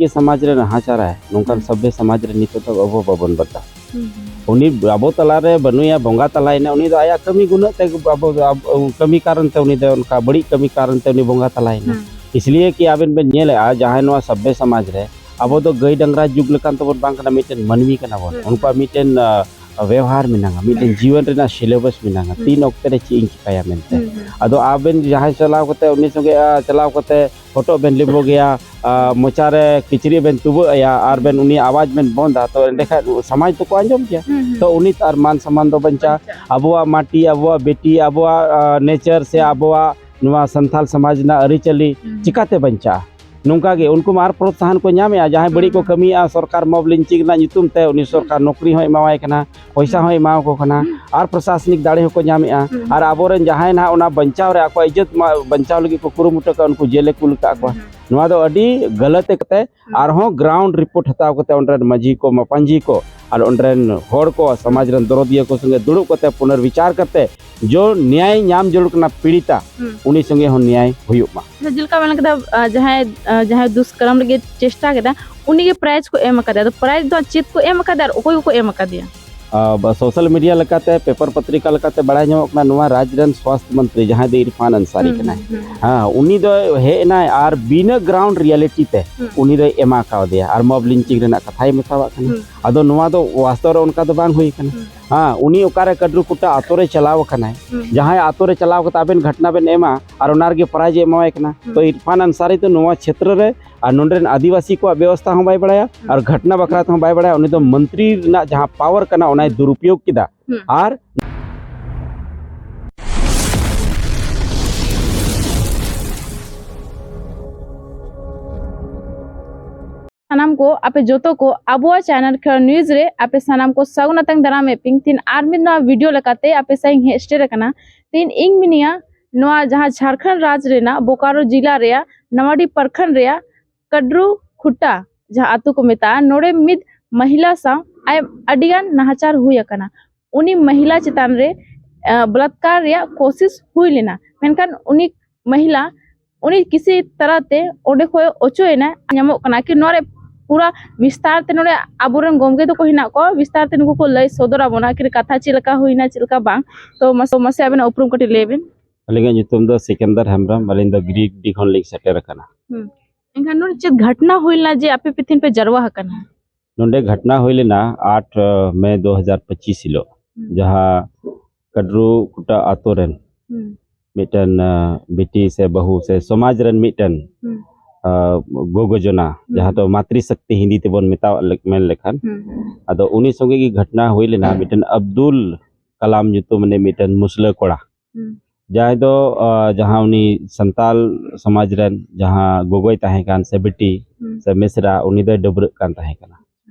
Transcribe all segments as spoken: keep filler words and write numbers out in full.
ᱥᱟᱢᱟᱡᱽ ᱨᱮ ᱱᱟᱦᱟᱪᱟᱨᱟᱭ, ᱱᱚᱝᱠᱟᱱ ᱥᱚᱵᱽᱵᱷᱮ ᱥᱟᱢᱟᱡᱽ ᱨᱮ ᱱᱤᱛᱚᱜ ᱫᱚ ᱟᱵᱚ ᱵᱟᱵᱚᱱ ᱵᱟᱨᱫᱟᱥ᱾ ᱩᱱᱤ ᱟᱵᱚ ᱛᱟᱞᱟᱨᱮ ᱵᱟᱹᱱᱩᱭᱟ, ᱵᱚᱸᱜᱟ ᱛᱟᱞᱟᱭᱮᱱᱟ, ᱩᱱᱤ ᱫᱚ ᱟᱭᱟᱜ ᱠᱟᱹᱢᱤ ᱜᱩᱱᱟᱹᱜ ᱛᱮ ᱟᱵᱚ, ᱟᱵᱚ ᱠᱟᱹᱢᱤ ᱠᱟᱨᱚᱱ ᱛᱮ ᱩᱱᱤ ᱫᱚ ᱚᱱᱠᱟ ᱵᱟᱹᱲᱤᱡ ᱠᱟᱹᱢᱤ ᱠᱟᱨᱚᱱ ᱛᱮ ᱩᱱᱤ ᱵᱚᱸᱜᱟ ᱛᱟᱞᱟᱭᱮᱱᱟ᱾ ᱤᱥᱞᱤᱭᱮ ᱠᱤ ᱟᱵᱮᱱ ᱵᱮᱱ ᱧᱮᱞᱮᱜᱼᱟ, ᱡᱟᱦᱟᱸᱭ ᱱᱚᱣᱟ ᱥᱚᱵᱽᱵᱷᱮ ᱥᱟᱢᱟᱡᱽ ᱨᱮ ᱟᱵᱚ ᱫᱚ ᱜᱟᱹᱭ ᱰᱟᱝᱨᱟ ᱡᱩᱜᱽ ᱞᱮᱠᱟᱱ ᱛᱟᱵᱚᱱ ᱵᱟᱝ ᱠᱟᱱᱟ, ᱢᱤᱫᱴᱮᱱ ᱢᱟᱹᱱᱢᱤ ᱠᱟᱱᱟ ᱵᱚᱱ᱾ ᱩᱱᱠᱩᱣᱟᱜ ᱢᱤᱫᱴᱮᱱ, ᱟ, ᱵᱮᱣᱦᱟᱨ ᱢᱮᱱᱟᱜᱼᱟ, ᱢᱤᱫᱴᱮᱱ ᱡᱤᱭᱚᱱ ᱨᱮᱱᱟᱜ ᱥᱤᱞᱮᱵᱟᱥ ᱢᱮᱱᱟᱜᱼᱟ, ᱛᱤᱱ ᱚᱠᱛᱮ ᱨᱮ ᱪᱮᱫ ᱤᱧ ᱪᱤᱠᱟᱹᱭᱟ ᱢᱮᱱᱛᱮ᱾ ᱟᱫᱚ ᱟᱵᱮᱱ ᱡᱟᱦᱟᱸᱭ ᱪᱟᱞᱟᱣ ᱠᱟᱛᱮ ᱩᱱᱤ ᱥᱚᱸᱜᱮ, ᱟ, ᱪᱟᱞᱟᱣ ᱠᱟᱛᱮ ᱦᱚᱴᱚᱜ ᱵᱮᱱ ᱞᱤᱵᱩᱜᱮᱭᱟ, ᱟ, ᱢᱚᱪᱟ ᱨᱮ ᱠᱤᱪᱨᱤᱡ ᱵᱮᱱ ᱛᱩᱵᱟᱹᱜ ᱟᱭᱟ ᱟᱨ ᱵᱮᱱ ᱩᱱᱤ ᱟᱣᱟᱡᱽ ᱵᱮᱱ ᱵᱚᱱᱫᱟ, ᱛᱚ ᱮᱸᱰᱮᱠᱷᱟᱱ ᱥᱚᱢᱟᱡᱽ ᱫᱚᱠᱚ ᱟᱸᱡᱚᱢ ᱜᱮᱭᱟ᱾ ᱛᱚ ᱩᱱᱤ ᱛᱟᱨ ᱢᱟᱱ ᱥᱚᱢᱢᱟᱱ ᱫᱚ ᱵᱟᱧᱪᱟᱜᱼᱟ᱾ ᱟᱵᱚᱣᱟᱜ ᱢᱟᱴᱤ, ᱟᱵᱚᱣᱟᱜ ᱵᱤᱴᱤ, ᱟᱵᱚᱣᱟᱜ, ᱟ, ᱱᱮᱪᱟᱨ ᱥᱮ ᱟᱵᱚᱣᱟᱜ ᱱᱚᱣᱟ ᱥᱟᱱᱛᱟᱞ ᱥᱚᱢᱟᱡᱽ ᱨᱮᱱᱟᱜ ᱟᱹᱨᱤᱪᱟᱹᱞᱤ ᱪᱤᱠᱟᱛᱮ ᱵᱟᱧᱪᱟᱜᱼᱟ? ᱱᱚᱝᱠᱟ ᱜᱮ ᱩᱱᱠᱩ ᱢᱟ ᱟᱨ ᱯᱨᱚᱛᱥᱟᱦᱚᱱ ᱠᱚ ᱧᱟᱢᱮᱜᱼᱟ᱾ ᱡᱟᱦᱟᱸᱭ ᱵᱟᱹᱲᱤᱡ ᱠᱚ ᱠᱟᱹᱢᱤᱭᱮᱜᱼᱟ, ᱥᱚᱨᱠᱟᱨ ᱢᱚᱵ ᱞᱤᱧᱪᱤᱝ ᱨᱮᱱᱟᱜ ᱧᱩᱛᱩᱢ ᱛᱮ ᱩᱱᱤ ᱥᱚᱨᱠᱟᱨ ᱱᱚᱠᱨᱤ ᱦᱚᱸᱭ ᱮᱢᱟᱣᱟᱭ ᱠᱟᱱᱟ, ᱯᱚᱭᱥᱟ ᱦᱚᱸᱭ ᱮᱢᱟᱣᱟᱠᱚ ᱠᱟᱱᱟ, ᱟᱨ ᱯᱨᱚᱥᱟᱥᱚᱱᱤᱠ ᱫᱟᱲᱮ ᱦᱚᱸᱠᱚ ᱧᱟᱢᱮᱜᱼᱟ᱾ ᱟᱨ ᱟᱵᱚᱨᱮᱱ ᱡᱟᱦᱟᱸᱭ ᱱᱟᱦᱟᱜ ᱚᱱᱟ ᱵᱟᱧᱪᱟᱣ ᱨᱮ ᱟᱠᱚᱣᱟᱜ ᱤᱡᱽᱡᱚᱛ ᱢᱟ ᱵᱟᱧᱪᱟᱣ ᱞᱟᱹᱜᱤᱫ ᱠᱚ ᱠᱩᱨᱩᱢᱩᱴᱩ ᱠᱟᱜᱼᱟ, ᱩᱱᱠᱩ ᱡᱮᱞ ᱨᱮ ᱠᱩᱞ ᱠᱟᱜ ᱠᱚᱣᱟ᱾ ᱱᱚᱣᱟ ᱫᱚ ᱟᱹᱰᱤ ᱜᱟᱞᱟᱛ ᱠᱟᱛᱮ ᱟᱨᱦᱚᱸ ᱜᱨᱟᱣᱩᱱᱰ ᱨᱤᱯᱳᱨᱴ ᱦᱟᱛᱟᱣ ᱠᱟᱛᱮ ᱚᱸᱰᱮ ᱨᱮᱱ ᱢᱟᱹᱡᱷᱤ ᱠᱚ, ᱢᱟᱯᱟᱧᱡᱤ ᱠᱚ ᱟᱨ ᱚᱸᱰᱮ ᱨᱮᱱ ᱦᱚᱲ ᱠᱚ, ᱥᱚᱢᱟᱡᱽ ᱨᱮᱱ ᱫᱚᱨᱚᱫᱤᱭᱟᱹ ᱠᱚ ᱥᱚᱸᱜᱮ ᱫᱩᱲᱩᱵ ᱠᱟᱛᱮ ᱯᱩᱱᱚᱨᱵᱤᱪᱟᱨ ᱠᱟᱛᱮ ᱡᱚ ᱱᱮᱭᱟᱭ ᱧᱟᱢ ᱡᱟᱹᱨᱩᱲ ᱠᱟᱱᱟ ᱯᱤᱲᱤᱛᱟ, ᱩᱱᱤ ᱥᱚᱸᱜᱮ ᱦᱚᱸ ᱱᱮᱭᱟᱭ ᱦᱩᱭᱩᱜ ᱢᱟ᱾ ᱟᱪᱪᱷᱟ, ᱡᱮᱞᱮᱠᱟ ᱢᱮᱱ ᱠᱮᱫᱟ, ᱟ, ᱡᱟᱦᱟᱸᱭ, ᱟ, ᱡᱟᱦᱟᱸᱭ ᱫᱩᱥᱠᱨᱚᱢ ᱞᱟᱹᱜᱤᱫ ᱪᱮᱥᱴᱟ ᱠᱮᱫᱟ, ᱩᱱᱤᱜᱮ ᱯᱨᱟᱭᱤᱡᱽ ᱠᱚ ᱮᱢ ᱟᱠᱟᱫᱮᱭᱟ᱾ ᱟᱫᱚ ᱯᱨᱟᱭᱤᱡᱽ ᱫᱚ ᱪᱮᱫ ᱠᱚ ᱮᱢ ᱟᱠᱟᱫᱮᱭᱟ ᱟᱨ ᱚᱠᱚᱭ ᱠᱚᱠᱚ ᱮᱢ ᱟᱠᱟᱫᱮᱭᱟ? ᱟ, ᱵᱟ-, ᱥᱳᱥᱟᱞ ᱢᱤᱰᱤᱭᱟ ᱞᱮᱠᱟᱛᱮ, ᱯᱮᱯᱟᱨ ᱯᱚᱛᱨᱤᱠᱟ ᱞᱮᱠᱟᱛᱮ ᱵᱟᱲᱟᱭ ᱧᱟᱢᱚᱜ ᱠᱟᱱᱟ, ᱱᱚᱣᱟ ᱨᱟᱡᱽ ᱨᱮᱱ ᱥᱣᱟᱥᱛᱷ ᱢᱚᱱᱛᱨᱤ ᱡᱟᱦᱟᱸᱭ ᱫᱚ ᱤᱨᱯᱷᱟᱱ ᱟᱱᱥᱟᱨᱤ ᱠᱟᱱᱟᱭ, ᱦᱮᱸ, ᱩᱱᱤ ᱫᱚ ᱦᱮᱡ ᱮᱱᱟᱭ ᱟᱨ ᱵᱤᱱᱟᱹ ᱜᱨᱟᱣᱩᱱᱰ ᱨᱤᱭᱟᱞᱤᱴᱤ ᱛᱮ ᱩᱱᱤ ᱫᱚᱭ ᱮᱢᱟ ᱠᱟᱣᱫᱮᱭᱟ ᱟᱨ ᱢᱚᱵ ᱞᱤᱧᱪᱤᱝ ᱨᱮᱱᱟᱜ ᱠᱟᱛᱷᱟᱭ ᱢᱮᱛᱟᱣᱟᱜ ᱠᱟᱱᱟ᱾ ᱟᱫᱚ ᱱᱚᱣᱟ ᱫᱚ ᱵᱟᱥᱛᱚᱵ ᱨᱮ ᱚᱱᱠᱟ ᱫᱚ ᱵᱟᱝ ᱦᱩᱭ ᱠᱟᱱᱟ᱾ ᱦᱮᱸ, ᱩᱱᱤ ᱚᱠᱟᱨᱮ ᱠᱟᱰᱨᱩ ᱠᱩᱴᱟ ᱟᱛᱳ ᱨᱮ ᱪᱟᱞᱟᱣ ᱟᱠᱟᱱᱟᱭ? ᱡᱟᱦᱟᱸᱭ ᱟᱛᱳ ᱨᱮ ᱪᱟᱞᱟᱣ ᱠᱟᱛᱮ ᱟᱵᱮᱱ ᱜᱷᱚᱴᱱᱟ ᱵᱮᱱ ᱮᱢᱟ ᱟᱨ ᱚᱱᱟ ᱨᱮᱜᱮ ᱯᱨᱟᱭᱤᱡᱽ ᱮ ᱮᱢᱟᱣᱟᱭ ᱠᱟᱱᱟ᱾ ᱛᱚ ᱤᱨᱯᱷᱟᱱ ᱟᱱᱥᱟᱨᱤ ᱫᱚ ᱱᱚᱣᱟ ᱪᱷᱮᱛᱨᱚ ᱨᱮ ᱟᱨ ᱱᱚᱰᱮ ᱨᱮᱱ ᱟᱹᱫᱤᱵᱟᱹᱥᱤ ᱠᱚᱣᱟᱜ ᱵᱮᱵᱚᱥᱛᱷᱟ ᱦᱚᱸ ᱵᱟᱭ ᱵᱟᱲᱟᱭᱟ ᱟᱨ ᱜᱷᱚᱴᱱᱟ ᱵᱟᱠᱷᱨᱟ ᱛᱮᱦᱚᱸ ᱵᱟᱭ ᱵᱟᱲᱟᱭᱟ᱾ ᱩᱱᱤ ᱫᱚ ᱢᱚᱱᱛᱨᱤ ᱨᱮᱱᱟᱜ ᱡᱟᱦᱟᱸ ᱯᱟᱣᱟᱨ ᱠᱟᱱᱟ, ᱚᱱᱟᱭ ᱫᱩᱨᱩᱯᱭᱳᱜᱽ ᱠᱮᱫᱟ᱾ ᱟᱨ ᱥᱟᱱᱟᱢ ᱠᱚ, ᱟᱯᱮ ᱡᱚᱛᱚ ᱠᱚ ᱟᱵᱚᱣᱟᱜ ᱪᱮᱱᱮᱞ ᱠᱷᱮᱲ ᱱᱤᱭᱩᱡᱽ ᱨᱮ ᱟᱯᱮ ᱥᱟᱱᱟᱢ ᱠᱚ ᱥᱟᱹᱜᱩᱱ ᱟᱛᱟᱝ ᱫᱟᱨᱟᱢ ᱮᱫ ᱯᱮᱭᱟᱹᱧ᱾ ᱛᱤᱦᱤᱧ ᱟᱨ ᱢᱤᱫ ᱱᱚᱣᱟ ᱵᱷᱤᱰᱤᱭᱳ ᱞᱮᱠᱟᱛᱮ ᱟᱯᱮ ᱥᱟᱶ ᱤᱧ ᱦᱮᱡ ᱥᱮᱴᱮᱨ ᱟᱠᱟᱱᱟ᱾ ᱛᱤᱦᱤᱧ ᱤᱧ ᱢᱤᱱᱟᱹᱧᱟ ᱱᱚᱣᱟ ᱡᱟᱦᱟᱸ ᱡᱷᱟᱲᱠᱷᱚᱸᱰ ᱨᱟᱡᱽ ᱨᱮᱱᱟᱜ ᱵᱳᱠᱟᱨᱳ ᱡᱤᱞᱟ ᱨᱮᱭᱟᱜ ᱱᱟᱣᱟᱰᱤ ᱯᱨᱚᱠᱷᱚᱸᱰ ᱨᱮᱭᱟᱜ ᱠᱟᱰᱨᱩ ᱠᱷᱩᱴᱟ ᱡᱟᱦᱟᱸ ᱟᱛᱳ ᱠᱚ ᱢᱮᱛᱟᱜᱼᱟ, ᱱᱚᱰᱮ ᱢᱤᱫ ᱢᱚᱦᱤᱞᱟ ᱥᱟᱶ ᱟᱭ-, ᱟᱹᱰᱤᱜᱟᱱ ᱱᱟᱦᱟᱪᱟᱨ ᱦᱩᱭ ᱟᱠᱟᱱᱟ᱾ ᱩᱱᱤ ᱢᱚᱦᱤᱞᱟ ᱪᱮᱛᱟᱱ ᱨᱮ, ᱟᱸ, ᱵᱚᱞᱟᱛᱠᱟᱨ ᱨᱮᱭᱟᱜ ᱠᱳᱥᱤᱥ ᱦᱩᱭ ᱞᱮᱱᱟ, ᱢᱮᱱᱠᱷᱟᱱ ᱩᱱᱤ ᱢᱚᱦᱤᱞᱟ ᱩᱱᱤ ᱠᱤᱥᱤ ᱛᱟᱞᱟᱛᱮ ᱚᱸᱰᱮ ᱠᱷᱚᱱ ᱚᱪᱚᱭᱮᱱᱟ, ᱧᱟᱢᱚᱜ ᱠᱟᱱᱟ᱾ ᱟᱹᱠᱤᱱ ᱱᱚᱣᱟ ᱨᱮ ᱯᱩᱨᱟ ᱵᱤᱥᱛᱟᱨ ᱛᱮ ᱱᱚᱰᱮ ᱟᱵᱚᱨᱮᱱ ᱜᱚᱢᱠᱮ ᱛᱟᱠᱚ ᱦᱮᱱᱟᱜ ᱠᱚᱣᱟ, ᱵᱤᱥᱛᱟᱨ ᱛᱮ ᱱᱩᱠᱩ ᱠᱚ ᱞᱟᱹᱭ ᱥᱚᱫᱚᱨ ᱟᱵᱚᱱᱟ, ᱟᱹᱠᱤᱱ ᱠᱟᱛᱷᱟ ᱪᱮᱫ ᱞᱮᱠᱟ ᱦᱩᱭᱱᱟ, ᱪᱮᱫ ᱞᱮᱠᱟ ᱵᱟᱝ᱾ ᱛᱚ ᱢᱟᱥᱮ, ᱢᱟᱥᱮ ᱟᱵᱮᱱᱟᱜ ᱩᱯᱨᱩᱢ ᱠᱟᱹᱴᱤᱡ ᱞᱟᱹᱭ ᱵᱮᱱ᱾ ᱟᱹᱞᱤᱧᱟᱜ ᱧᱩᱛᱩᱢ ᱫᱚ ᱥᱤᱠᱟᱱᱫᱟᱨ ᱦᱮᱢᱵᱨᱚᱢ, ᱟᱹᱞᱤᱧ ᱫᱚ ᱜᱤᱨᱤᱰᱤ ᱠᱷᱚᱱ ᱞᱤᱧ ᱥᱮᱴᱮᱨ ᱟᱠᱟᱱᱟ᱾ ᱦᱩᱸ᱾ ᱮᱱᱠᱷᱟᱱ ᱱᱚᱰᱮ ᱪᱮᱫ ᱜᱷᱚᱴᱱᱟ ᱦᱩᱭ ᱞᱮᱱᱟ ᱡᱮ ᱟᱯᱮ ᱯᱮ ᱛᱤᱦᱤᱧ ᱯᱮ ᱡᱟᱨᱣᱟ ᱟᱠᱟᱱᱟ? ᱱᱚᱰᱮ ᱜᱷᱚᱴᱱᱟ ᱦᱩᱭ ᱞᱮᱱᱟ ᱟᱴ ᱢᱮ ᱫᱩ ᱦᱟᱡᱟᱨ ᱯᱚᱸᱪᱤᱥ ᱦᱤᱞᱳᱜ, ᱦᱩᱸ᱾ ᱡᱟᱦᱟᱸ ᱠᱟᱰᱨᱩ ᱠᱩᱴᱟ ᱟᱛᱳ ᱨᱮᱱ ᱦᱩᱸ᱾ ᱢᱤᱫᱴᱮᱱ, ᱟ, ᱵᱤᱴᱤ ᱥᱮ ᱵᱟᱹᱦᱩ ᱥᱮ ᱥᱚᱢᱟᱡᱽ ᱨᱮᱱ ᱢᱤᱫᱴᱮᱱ, ᱦᱩᱸ᱾ ᱟ, ᱜᱚᱜᱚ ᱡᱚᱱᱟ, ᱦᱩᱸ᱾ ᱡᱟᱦᱟᱸ ᱫᱚ ᱢᱟᱛᱨᱤ ᱥᱚᱠᱛᱤ ᱦᱤᱱᱫᱤ ᱛᱮᱵᱚᱱ ᱢᱮᱛᱟᱣᱟᱜ ᱞᱮ-, ᱢᱮᱱ ᱞᱮᱠᱷᱟᱱ, ᱦᱩᱸ, ᱦᱩᱸ᱾ ᱟᱫᱚ ᱩᱱᱤ ᱥᱚᱸᱜᱮ ᱜᱮ ᱜᱷᱚᱴᱱᱟ ᱦᱩᱭ ᱞᱮᱱᱟ᱾ ᱢᱤᱫᱴᱮᱱ ᱟᱵᱫᱩᱞ ᱠᱟᱞᱟᱢ ᱧᱩᱛᱩᱢ ᱨᱤᱱᱤᱡ ᱢᱤᱫᱴᱮᱱ ᱢᱩᱥᱞᱟᱹ ᱠᱚᱲᱟ, ᱦᱩᱸ᱾ ᱡᱟᱦᱟᱸᱭ ᱫᱚ, ᱟ, ᱡᱟᱦᱟᱸ ᱩᱱᱤ ᱥᱟᱱᱛᱟᱞ ᱥᱚᱢᱟᱡᱽ ᱨᱮᱱ ᱡᱟᱦᱟᱸ ᱜᱚᱜᱚᱭ ᱛᱟᱦᱮᱸ ᱠᱟᱱ ᱥᱮ ᱵᱤᱴᱤ ᱦᱩᱸ᱾ ᱥᱮ ᱢᱤᱥᱨᱟ, ᱩᱱᱤ ᱫᱚᱭ ᱰᱟᱹᱵᱽᱨᱟᱹᱜ ᱠᱟᱱ ᱛᱟᱦᱮᱸ ᱠᱟᱱᱟ᱾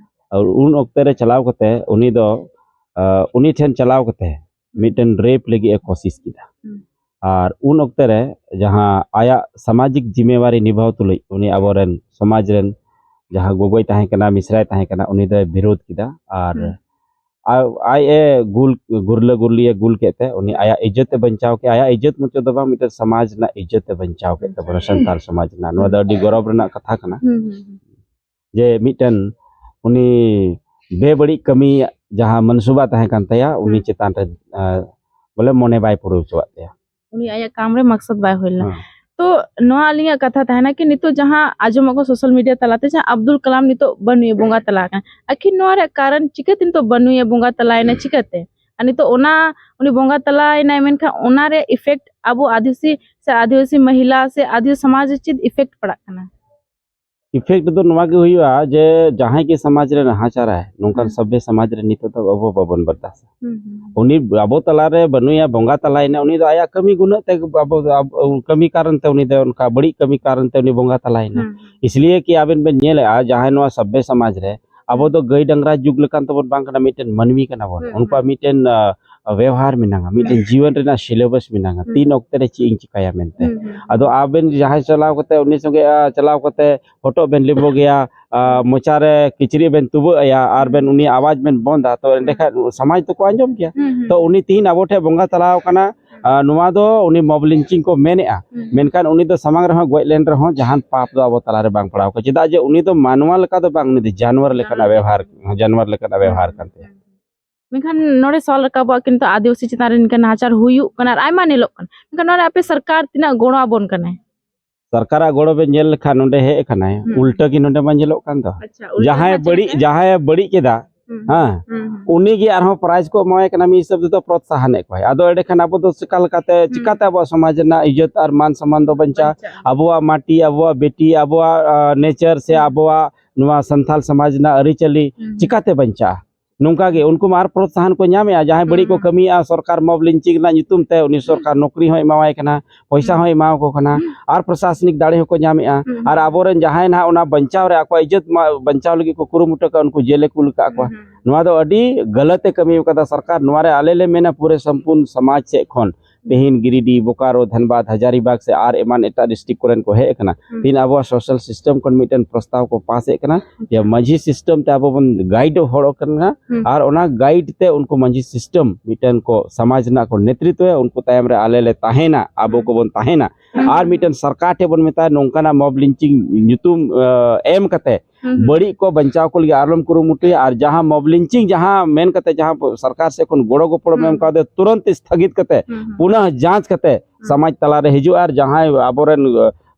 ᱟᱨ ᱩᱱ ᱚᱠᱛᱮ ᱨᱮ ᱪᱟᱞᱟᱣ ᱠᱟᱛᱮ ᱩᱱᱤ ᱫᱚ, ᱟ, ᱩᱱᱤ ᱴᱷᱮᱱ ᱪᱟᱞᱟᱣ ᱠᱟᱛᱮ ᱢᱤᱫᱴᱮᱱ ᱨᱮᱯ ᱞᱟᱹᱜᱤᱫ ᱮ ᱠᱳᱥᱤᱥ ᱠᱮᱫᱟ᱾ ᱦᱩᱸ᱾ ᱟᱨ ᱩᱱ ᱚᱠᱛᱮ ᱨᱮ ᱡᱟᱦᱟᱸ ᱟᱭᱟᱜ ᱥᱟᱢᱟᱡᱤᱠ ᱡᱤᱢᱮᱣᱟᱨᱤ ᱱᱤᱵᱷᱟᱣ ᱛᱩᱞᱩᱡ ᱩᱱᱤ ᱟᱵᱚᱨᱮᱱ ᱥᱚᱢᱟᱡᱽ ᱨᱮᱱ ᱡᱟᱦᱟᱸ ᱜᱚᱜᱚᱭ ᱛᱟᱦᱮᱸ ᱠᱟᱱᱟ, ᱢᱤᱥᱨᱟᱭ ᱛᱟᱦᱮᱸ ᱠᱟᱱᱟ, ᱩᱱᱤ ᱫᱚᱭ ᱵᱤᱨᱳᱫ ᱠᱮᱫᱟ᱾ ᱟᱨ ᱦᱩᱸ᱾ ᱟᱡ, ᱟᱡ ᱮ ᱜᱩᱞ, ᱜᱩᱨᱞᱟᱹ ᱜᱩᱨᱞᱤ ᱮ ᱜᱩᱞ ᱠᱮᱫ ᱛᱮ ᱩᱱᱤ ᱟᱭᱟᱜ ᱤᱡᱽᱡᱚᱛ ᱮ ᱵᱟᱧᱪᱟᱣ ᱠᱮᱫᱟ᱾ ᱟᱭᱟᱜ ᱤᱡᱽᱡᱚᱛ ᱢᱚᱛᱚ ᱫᱚ ᱵᱟᱝ, ᱢᱤᱫᱴᱮᱱ ᱥᱚᱢᱟᱡᱽ ᱨᱮᱱᱟᱜ ᱤᱡᱽᱡᱚᱛ ᱮ ᱵᱟᱧᱪᱟᱣ ᱠᱮᱫ ᱛᱟᱵᱚᱱᱟ, ᱥᱟᱱᱛᱟᱲ ᱥᱚᱢᱟᱡᱽ ᱨᱮᱱᱟᱜ᱾ ᱱᱚᱣᱟ ᱫᱚ ᱟᱹᱰᱤ ᱜᱚᱨᱚᱵᱽ ᱨᱮᱱᱟᱜ ᱠᱟᱛᱷᱟ ᱠᱟᱱᱟ᱾ ᱦᱩᱸ, ᱦᱩᱸ, ᱦᱩᱸ᱾ ᱡᱮ ᱢᱤᱫᱴᱮᱱ ᱩᱱᱤ ᱵᱮᱵᱟᱹᱲᱤᱡ ᱠᱟᱹᱢᱤ ᱡᱟᱦᱟᱸ ᱢᱟᱱᱥᱩᱵᱟ ᱛᱟᱦᱮᱸ ᱠᱟᱱ ᱛᱟᱭᱟ, ᱩᱱᱤ ᱦᱩᱸ᱾ ᱪᱮᱛᱟᱱ ᱨᱮ, ᱟ, ᱵᱚᱞᱮ ᱢᱚᱱᱮ ᱵᱟᱭ ᱯᱩᱨᱟᱹᱣ ᱦᱚᱪᱚᱣᱟᱜ ᱛᱟᱭᱟ᱾ ᱩᱱᱤ ᱟᱭᱟᱜ ᱠᱟᱢ ᱨᱮ ᱢᱟᱠᱥᱚᱫ ᱵᱟᱭ ᱦᱩᱭ ᱞᱮᱱᱟ᱾ ᱦᱮᱸ᱾ ᱛᱚ ᱱᱚᱣᱟ ᱟᱹᱞᱤᱧᱟᱜ ᱠᱟᱛᱷᱟ ᱛᱟᱦᱮᱱᱟ ᱠᱤ ᱱᱤᱛᱚᱜ ᱡᱟᱦᱟᱸ ᱟᱸᱡᱚᱢᱚᱜ ᱠᱟᱱᱟ ᱥᱳᱥᱟᱞ ᱢᱤᱰᱤᱭᱟ ᱛᱟᱞᱟᱛᱮ, ᱡᱟᱦᱟᱸ ᱟᱵᱫᱩᱞ ᱠᱟᱞᱟᱢ ᱱᱤᱛᱚᱜ ᱵᱟᱹᱱᱩᱭᱟ, ᱵᱚᱸᱜᱟ ᱛᱟᱞᱟ ᱟᱠᱟᱱᱟ, ᱟᱹᱠᱷᱤᱨ ᱱᱚᱣᱟ ᱨᱮᱭᱟᱜ ᱠᱟᱨᱚᱱ ᱪᱤᱠᱟᱹᱛᱮ ᱱᱤᱛᱚᱜ ᱵᱟᱹᱱᱩᱭᱟ, ᱵᱚᱸᱜᱟ ᱛᱟᱞᱟᱭᱮᱱᱟ ᱪᱤᱠᱟᱹᱛᱮ? ᱟᱨ ᱱᱤᱛᱚᱜ ᱚᱱᱟ, ᱩᱱᱤ ᱵᱚᱸᱜᱟ ᱛᱟᱞᱟᱭᱮᱱᱟᱭ, ᱢᱮᱱᱠᱷᱟᱱ ᱚᱱᱟ ᱨᱮᱭᱟᱜ effect ᱟᱵᱚ ᱟᱹᱫᱤᱵᱟᱹᱥᱤ ᱥᱮ ᱟᱹᱫᱤᱵᱟᱹᱥᱤ ᱢᱚᱦᱤᱞᱟ ᱥᱮ ᱟᱹᱫᱤᱵᱟᱹᱥᱤ ᱥᱚᱢᱟᱡᱽ ᱨᱮ ᱪᱮᱫ effect ᱯᱟᱲᱟᱜ ᱠᱟᱱᱟ? Effect ᱫᱚ ᱱᱚᱣᱟ ᱜᱮ ᱦᱩᱭᱩᱜᱼᱟ ᱡᱮ ᱡᱟᱦᱟᱸᱭ ᱜᱮ ᱥᱚᱢᱟᱡᱽ ᱨᱮ ᱱᱟᱦᱟᱪᱟᱨᱟᱭ, ᱱᱚᱝᱠᱟᱱ ᱦᱩᱸ᱾ ᱥᱚᱵᱽᱵᱷᱮ ᱥᱚᱢᱟᱡᱽ ᱨᱮ ᱱᱤᱛᱚᱜ ᱫᱚ ᱟᱵᱚ ᱵᱟᱵᱚᱱ ᱵᱚᱨᱫᱟᱥᱟ᱾ ᱦᱩᱸ, ᱦᱩᱸ, ᱦᱩᱸ᱾ ᱩᱱᱤ ᱟᱵᱚ ᱛᱟᱞᱟᱨᱮ ᱵᱟᱹᱱᱩᱭᱟ, ᱵᱚᱸᱜᱟ ᱛᱟᱞᱟᱭᱮᱱᱟ, ᱩᱱᱤ ᱫᱚ ᱟᱭᱟᱜ ᱠᱟᱹᱢᱤ ᱜᱩᱱᱟᱹᱜ ᱛᱮ ᱟᱵᱚ, ᱟᱵᱚ, ᱠᱟᱹᱢᱤ ᱠᱟᱨᱚᱱ ᱛᱮ ᱩᱱᱤ ᱫᱚ ᱚᱱᱠᱟ ᱵᱟᱹᱲᱤᱡ ᱠᱟᱹᱢᱤ ᱠᱟᱨᱚᱱ ᱛᱮ ᱩᱱᱤ ᱵᱚᱸᱜᱟ ᱛᱟᱞᱟᱭᱮᱱᱟ᱾ ᱦᱩᱸ, ᱦᱩᱸ᱾ ᱤᱥᱞᱤᱭᱮ ᱠᱤ ᱟᱵᱮᱱ ᱵᱮᱱ ᱧᱮᱞᱮᱜᱼᱟ, ᱡᱟᱦᱟᱸᱭ ᱱᱚᱣᱟ ᱥᱚᱵᱽᱵᱷᱮ ᱥᱚᱢᱟᱡᱽ ᱨᱮ ᱟᱵᱚ ᱦᱩᱸ᱾ ᱫᱚ ᱜᱟᱹᱭ ᱰᱟᱝᱨᱟ ᱡᱩᱜᱽ ᱞᱮᱠᱟᱱ ᱛᱮᱵᱚᱱ ᱵᱟᱝ ᱠᱟᱱᱟ, ᱢᱤᱫᱴᱮᱱ ᱢᱟᱹᱱᱢᱤ ᱠᱟᱱᱟ ᱵᱚᱱ᱾ ᱦᱩᱸ, ᱩᱱᱠᱩᱣᱟᱜ ᱦᱩᱸ᱾ ᱢᱤᱫᱴᱮᱱ, ᱟ, ᱵᱮᱣᱦᱟᱨ ᱢᱮᱱᱟᱜᱼᱟ, ᱢᱤᱫᱴᱮᱱ ᱦᱩᱸ᱾ ᱡᱤᱭᱚᱱ ᱨᱮᱱᱟᱜ syllabus ᱢᱮᱱᱟᱜᱼᱟ, ᱦᱩᱸ᱾ ᱛᱤᱱ ᱚᱠᱛᱮ ᱨᱮ ᱪᱮᱫ ᱤᱧ ᱪᱤᱠᱟᱹᱭᱟ ᱢᱮᱱᱛᱮ᱾ ᱦᱩᱸ, ᱦᱩᱸ, ᱦᱩᱸ᱾ ᱟᱫᱚ ᱟᱵᱮᱱ ᱡᱟᱦᱟᱸᱭ ᱪᱟᱞᱟᱣ ᱠᱟᱛᱮ ᱩᱱᱤ ᱥᱚᱸᱜᱮ, ᱟ, ᱪᱟᱞᱟᱣ ᱠᱟᱛᱮ ᱦᱚᱴᱚᱜ ᱵᱮᱱ ᱞᱤᱵᱩᱜᱮᱭᱟ, ᱟ, ᱦᱩᱸ᱾ ᱢᱚᱪᱟ ᱨᱮ ᱠᱤᱪᱨᱤᱡ ᱵᱮᱱ ᱛᱩᱵᱟᱹᱜ ᱟᱭᱟ ᱟᱨ ᱵᱮᱱ ᱦᱩᱸ᱾ ᱩᱱᱤ ᱟᱣᱟᱡᱽ ᱵᱮᱱ ᱵᱚᱱᱫᱟ, ᱛᱚ ᱦᱩᱸ᱾ ᱮᱸᱰᱮᱠᱷᱟᱱ ᱥᱚᱢᱟᱡᱽ ᱫᱚᱠᱚ ᱟᱸᱡᱚᱢ ᱜᱮᱭᱟ᱾ ᱦᱩᱸ, ᱦᱩᱸ᱾ ᱛᱚ ᱩᱱᱤ ᱛᱤᱦᱤᱧ ᱟᱵᱚ ᱴᱷᱮᱱ ᱵᱚᱸᱜᱟ ᱛᱟᱞᱟᱣ ᱠᱟᱱᱟ, ᱦᱩᱸ᱾ ᱟᱨ ᱱᱚᱣᱟ ᱫᱚ ᱩᱱᱤ ᱢᱚᱵ ᱞᱤᱧᱪᱤᱝ ᱠᱚ ᱢᱮᱱᱮᱜᱼᱟ᱾ ᱦᱩᱸ᱾ ᱢᱮᱱᱠᱷᱟᱱ ᱩᱱᱤ ᱫᱚ ᱥᱟᱢᱟᱝ ᱨᱮᱦᱚᱸ ᱜᱚᱡ ᱞᱮᱱ ᱨᱮᱦᱚᱸ ᱡᱟᱦᱟᱱ ᱯᱟᱯ ᱫᱚ ᱟᱵᱚ ᱛᱟᱞᱟᱨᱮ ᱵᱟᱝ ᱯᱟᱲᱟᱣ ᱠᱚᱣᱟ᱾ ᱪᱮᱫᱟᱜ ᱡᱮ ᱩᱱᱤ ᱫᱚ ᱢᱟᱱᱣᱟ ᱞᱮᱠᱟ ᱫᱚ ᱵᱟᱝ, ᱩᱱᱤ ᱫᱚ ᱡᱟᱱᱣᱟᱨ ᱞᱮᱠᱟᱱᱟᱜ ᱡᱟᱱᱣᱟᱨ ᱵᱮᱣᱦᱟᱨ, ᱞᱮᱠᱟᱱᱟᱜ᱾ ᱡᱟᱱᱣᱟᱨ ᱞᱮᱠᱟᱱᱟᱜ ᱵᱮᱣᱦᱟᱨ ᱠᱟᱱ ᱛᱟᱭᱟ᱾ ᱦᱩᱸ᱾ ᱢᱮᱱᱠᱷᱟᱱ ᱱᱚᱰᱮ ᱥᱚᱣᱟᱞ ᱨᱟᱠᱟᱵᱚᱜᱼᱟ, ᱠᱤᱱᱛᱩ ᱟᱹᱫᱤᱵᱟᱹᱥᱤ ᱪᱮᱛᱟᱱ ᱨᱮ ᱱᱤᱝᱠᱟᱹ ᱱᱟᱦᱟᱪᱟᱨ ᱦᱩᱭᱩᱜ ᱠᱟᱱᱟ ᱟᱨ ᱟᱭᱢᱟ ᱧᱮᱞᱚᱜ ᱠᱟᱱᱟ, ᱢᱮᱱᱠᱷᱟᱱ ᱱᱚᱣᱟ ᱨᱮ ᱟᱯᱮ ᱥᱚᱨᱠᱟᱨ ᱛᱤᱱᱟᱹᱜ ᱜᱚᱲᱚ ᱟᱵᱚᱱ ᱠᱟᱱᱟᱭ? ᱥᱚᱨᱠᱟᱨᱟᱜ ᱜᱚᱲᱚ ᱵᱮᱱ ᱧᱮᱞ ᱞᱮᱠᱷᱟᱱ ᱱᱚᱰᱮ ᱦᱮᱡ ᱟᱠᱟᱱᱟᱭ, ᱦᱩᱸ᱾ ᱩᱞᱴᱟᱹ ᱜᱮ ᱱᱚᱰᱮ ᱢᱟ ᱧᱮᱞᱚᱜ ᱠᱟᱱ ᱫᱚ᱾ ᱟᱪᱪᱷᱟ, ᱩᱞᱴᱟᱹ ᱡᱟᱦᱟᱸᱭ ᱢᱟ ᱪᱮᱫ ᱵᱟᱹᱲᱤᱡ, ᱞᱮᱠᱟ? ᱡᱟᱦᱟᱸᱭ ᱵᱟᱹᱲᱤᱡ ᱠᱮᱫᱟ, ᱦᱩᱸ᱾ ᱦᱮᱸ, ᱦᱩᱸ, ᱦᱩᱸ᱾ ᱩᱱᱤ ᱜᱮ ᱟᱨᱦᱚᱸ prize ᱠᱚ ᱮᱢᱟᱣᱟᱭ ᱠᱟᱱᱟ, ᱢᱤᱫ ᱦᱤᱥᱟᱹᱵ ᱛᱮᱫᱚ ᱯᱨᱚᱛᱥᱟᱦᱟᱱᱮᱫ ᱠᱚᱣᱟᱭ᱾ ᱟᱫᱚ ᱮᱸᱰᱮᱠᱷᱟᱱ ᱟᱵᱚ ᱫᱚ ᱪᱤᱠᱟ ᱞᱮᱠᱟᱛᱮ, ᱦᱩᱸ᱾ ᱪᱤᱠᱟᱛᱮ ᱟᱵᱚᱣᱟᱜ ᱥᱚᱢᱟᱡᱽ ᱨᱮᱱᱟᱜ ᱤᱡᱽᱡᱚᱛ ᱟᱨ ᱢᱟᱱ ᱥᱚᱢᱢᱟᱱ ᱫᱚ ᱵᱟᱧᱪᱟᱜᱼᱟ? ᱵᱟᱧᱪᱟᱜᱼᱟ᱾ ᱟᱵᱚᱣᱟᱜ ᱢᱟᱴᱤ, ᱟᱵᱚᱣᱟᱜ ᱵᱤᱴᱤ, ᱟᱵᱚᱣᱟᱜ, ᱟ, nature ᱥᱮ ᱦᱩᱸ᱾ ᱟᱵᱚᱣᱟᱜ ᱱᱚᱣᱟ ᱥᱟᱱᱛᱟᱞ ᱥᱚᱢᱟᱡᱽ ᱨᱮᱱᱟᱜ ᱟᱹᱨᱤᱪᱟᱹᱞᱤ ᱦᱩᱸ᱾ ᱪᱤᱠᱟᱛᱮ ᱵᱟᱧᱪᱟᱜᱼᱟ? ᱱᱚᱝᱠᱟ ᱜᱮ ᱩᱱᱠᱩ ᱢᱟ ᱟᱨ ᱯᱨᱚᱛᱥᱟᱦᱟᱱ ᱠᱚ ᱧᱟᱢᱮᱜᱼᱟ᱾ ᱡᱟᱦᱟᱸᱭ ᱵᱟᱹᱲᱤᱡ ᱠᱚ ᱦᱩᱸ᱾ ᱠᱟᱹᱢᱤᱭᱮᱜᱼᱟ, ᱥᱚᱨᱠᱟᱨ ᱢᱚᱵ ᱞᱤᱧᱪᱤᱝ ᱨᱮᱱᱟᱜ ᱧᱩᱛᱩᱢ ᱛᱮ ᱩᱱᱤ ᱦᱩᱸ᱾ ᱥᱚᱨᱠᱟᱨ ᱱᱚᱠᱨᱤ ᱦᱚᱸᱭ ᱮᱢᱟᱣᱟᱭ ᱠᱟᱱᱟ, ᱯᱚᱭᱥᱟ ᱦᱩᱸ᱾ ᱦᱚᱸᱭ ᱮᱢᱟᱣᱟᱠᱚ ᱠᱟᱱᱟ, ᱦᱩᱸ᱾ ᱟᱨ ᱯᱨᱚᱥᱟᱥᱚᱱᱤᱠ ᱫᱟᱲᱮ ᱦᱚᱸᱠᱚ ᱧᱟᱢᱮᱜᱼᱟ᱾ ᱦᱩᱸ᱾ ᱟᱨ ᱟᱵᱚᱨᱮᱱ ᱡᱟᱦᱟᱸᱭ ᱱᱟᱦᱟᱜ ᱚᱱᱟ ᱵᱟᱧᱪᱟᱣ ᱨᱮ ᱟᱠᱚᱣᱟᱜ ᱤᱡᱽᱡᱚᱛ ᱢᱟ, ᱵᱟᱧᱪᱟᱣ ᱞᱟᱹᱜᱤᱫ ᱠᱚ ᱠᱩᱨᱩᱢᱩᱴᱩ ᱠᱟᱜᱼᱟ, ᱩᱱᱠᱩ ᱡᱮᱞ ᱨᱮᱠᱚ ᱠᱩᱞ ᱠᱟᱜ ᱠᱚᱣᱟ᱾ ᱦᱩᱸ, ᱦᱩᱸ᱾ ᱱᱚᱣᱟ ᱫᱚ ᱟᱹᱰᱤ ᱜᱟᱞᱟᱛ ᱮ ᱠᱟᱹᱢᱤ ᱟᱠᱟᱫᱟ ᱥᱚᱨᱠᱟᱨ᱾ ᱱᱚᱣᱟ ᱨᱮ ᱟᱞᱮ ᱞᱮ ᱢᱮᱱᱟ ᱯᱩᱨᱟᱹ ᱥᱚᱢᱯᱩᱨᱱ ᱥᱚᱢᱟᱡᱽ ᱥᱮᱫ ᱠᱷᱚᱱ ᱛᱮᱦᱮᱧ ᱜᱤᱨᱤᱰᱤ, ᱵᱳᱠᱟᱨᱳ, ᱫᱷᱟᱱᱵᱟᱫᱽ, ᱦᱟᱡᱟᱨᱤᱵᱟᱜᱽ ᱥᱮ ᱟᱨ ᱮᱢᱟᱱ ᱮᱴᱟᱜ district ᱠᱚᱨᱮᱱ ᱠᱚ ᱦᱮᱡ ᱟᱠᱟᱱᱟ᱾ ᱦᱩᱸ᱾ ᱛᱮᱦᱮᱧ ᱟᱵᱚᱣᱟᱜ social system ᱠᱷᱚᱱ ᱢᱤᱫᱴᱮᱱ ᱯᱨᱚᱥᱛᱟᱵ ᱠᱚ ᱯᱟᱥ ᱮᱫ ᱠᱟᱱᱟ ᱡᱮ ᱟᱪᱪᱷᱟ᱾ ᱢᱟᱹᱡᱷᱤ system ᱛᱮ ᱟᱵᱚ ᱵᱚᱱ guide ᱦᱚᱲ ᱠᱟᱱᱟ᱾ ᱦᱩᱸ᱾ ᱟᱨ ᱚᱱᱟ guide ᱛᱮ ᱩᱱᱠᱩ ᱢᱟᱹᱡᱷᱤ system ᱢᱤᱫᱴᱮᱱ ᱠᱚ ᱥᱚᱢᱟᱡᱽ ᱨᱮᱱᱟᱜ ᱠᱚ ᱱᱮᱛᱨᱤᱛᱣᱟ, ᱩᱱᱠᱩ ᱛᱟᱭᱚᱢ ᱨᱮ ᱟᱞᱮ ᱞᱮ ᱛᱟᱦᱮᱱᱟ, ᱟᱵᱚ ᱦᱩᱸ᱾ ᱠᱚᱵᱚᱱ ᱛᱟᱦᱮᱱᱟ᱾ ᱦᱩᱸ᱾ ᱟᱨ ᱢᱤᱫᱴᱮᱱ ᱥᱚᱨᱠᱟᱨ ᱴᱷᱮᱱ ᱵᱚᱱ ᱢᱮᱛᱟᱭᱟ, ᱱᱚᱝᱠᱟᱱᱟᱜ ᱢᱚᱵ ᱞᱤᱧᱪᱤᱝ ᱧᱩᱛᱩᱢ, ᱟ, ᱮᱢ ᱠᱟᱛᱮ ᱦᱩᱸ, ᱦᱩᱸ᱾ ᱵᱟᱹᱲᱤᱡ ᱠᱚ ᱵᱟᱧᱪᱟᱣ ᱠᱚ ᱞᱟᱹᱜᱤᱫ ᱟᱞᱚᱢ ᱠᱩᱨᱩᱢᱩᱴᱩᱭᱟ᱾ ᱟᱨ ᱡᱟᱦᱟᱸ ᱢᱚᱵ ᱞᱤᱧᱪᱤᱝ ᱡᱟᱦᱟᱸ ᱢᱮᱱ ᱠᱟᱛᱮ ᱡᱟᱦᱟᱸ ᱥᱚᱨᱠᱟᱨ ᱥᱮᱫ ᱠᱷᱚᱱ ᱜᱚᱲᱚ ᱜᱚᱯᱚᱲᱚ ᱦᱩᱸ᱾ ᱮᱢ ᱠᱟᱣᱫᱮᱭᱟ, ᱛᱩᱨᱟᱹᱱᱛ ᱥᱛᱷᱟᱜᱤᱛ ᱠᱟᱛᱮ ᱦᱩᱸ, ᱦᱩᱸ᱾ ᱯᱩᱱᱟᱹ ᱡᱟᱸᱪ ᱠᱟᱛᱮ ᱦᱩᱸ᱾ ᱥᱚᱢᱟᱡᱽ ᱛᱟᱞᱟᱨᱮ ᱦᱤᱡᱩᱜᱼᱟ᱾ ᱟᱨ ᱡᱟᱦᱟᱸᱭ ᱟᱵᱚᱨᱮᱱ,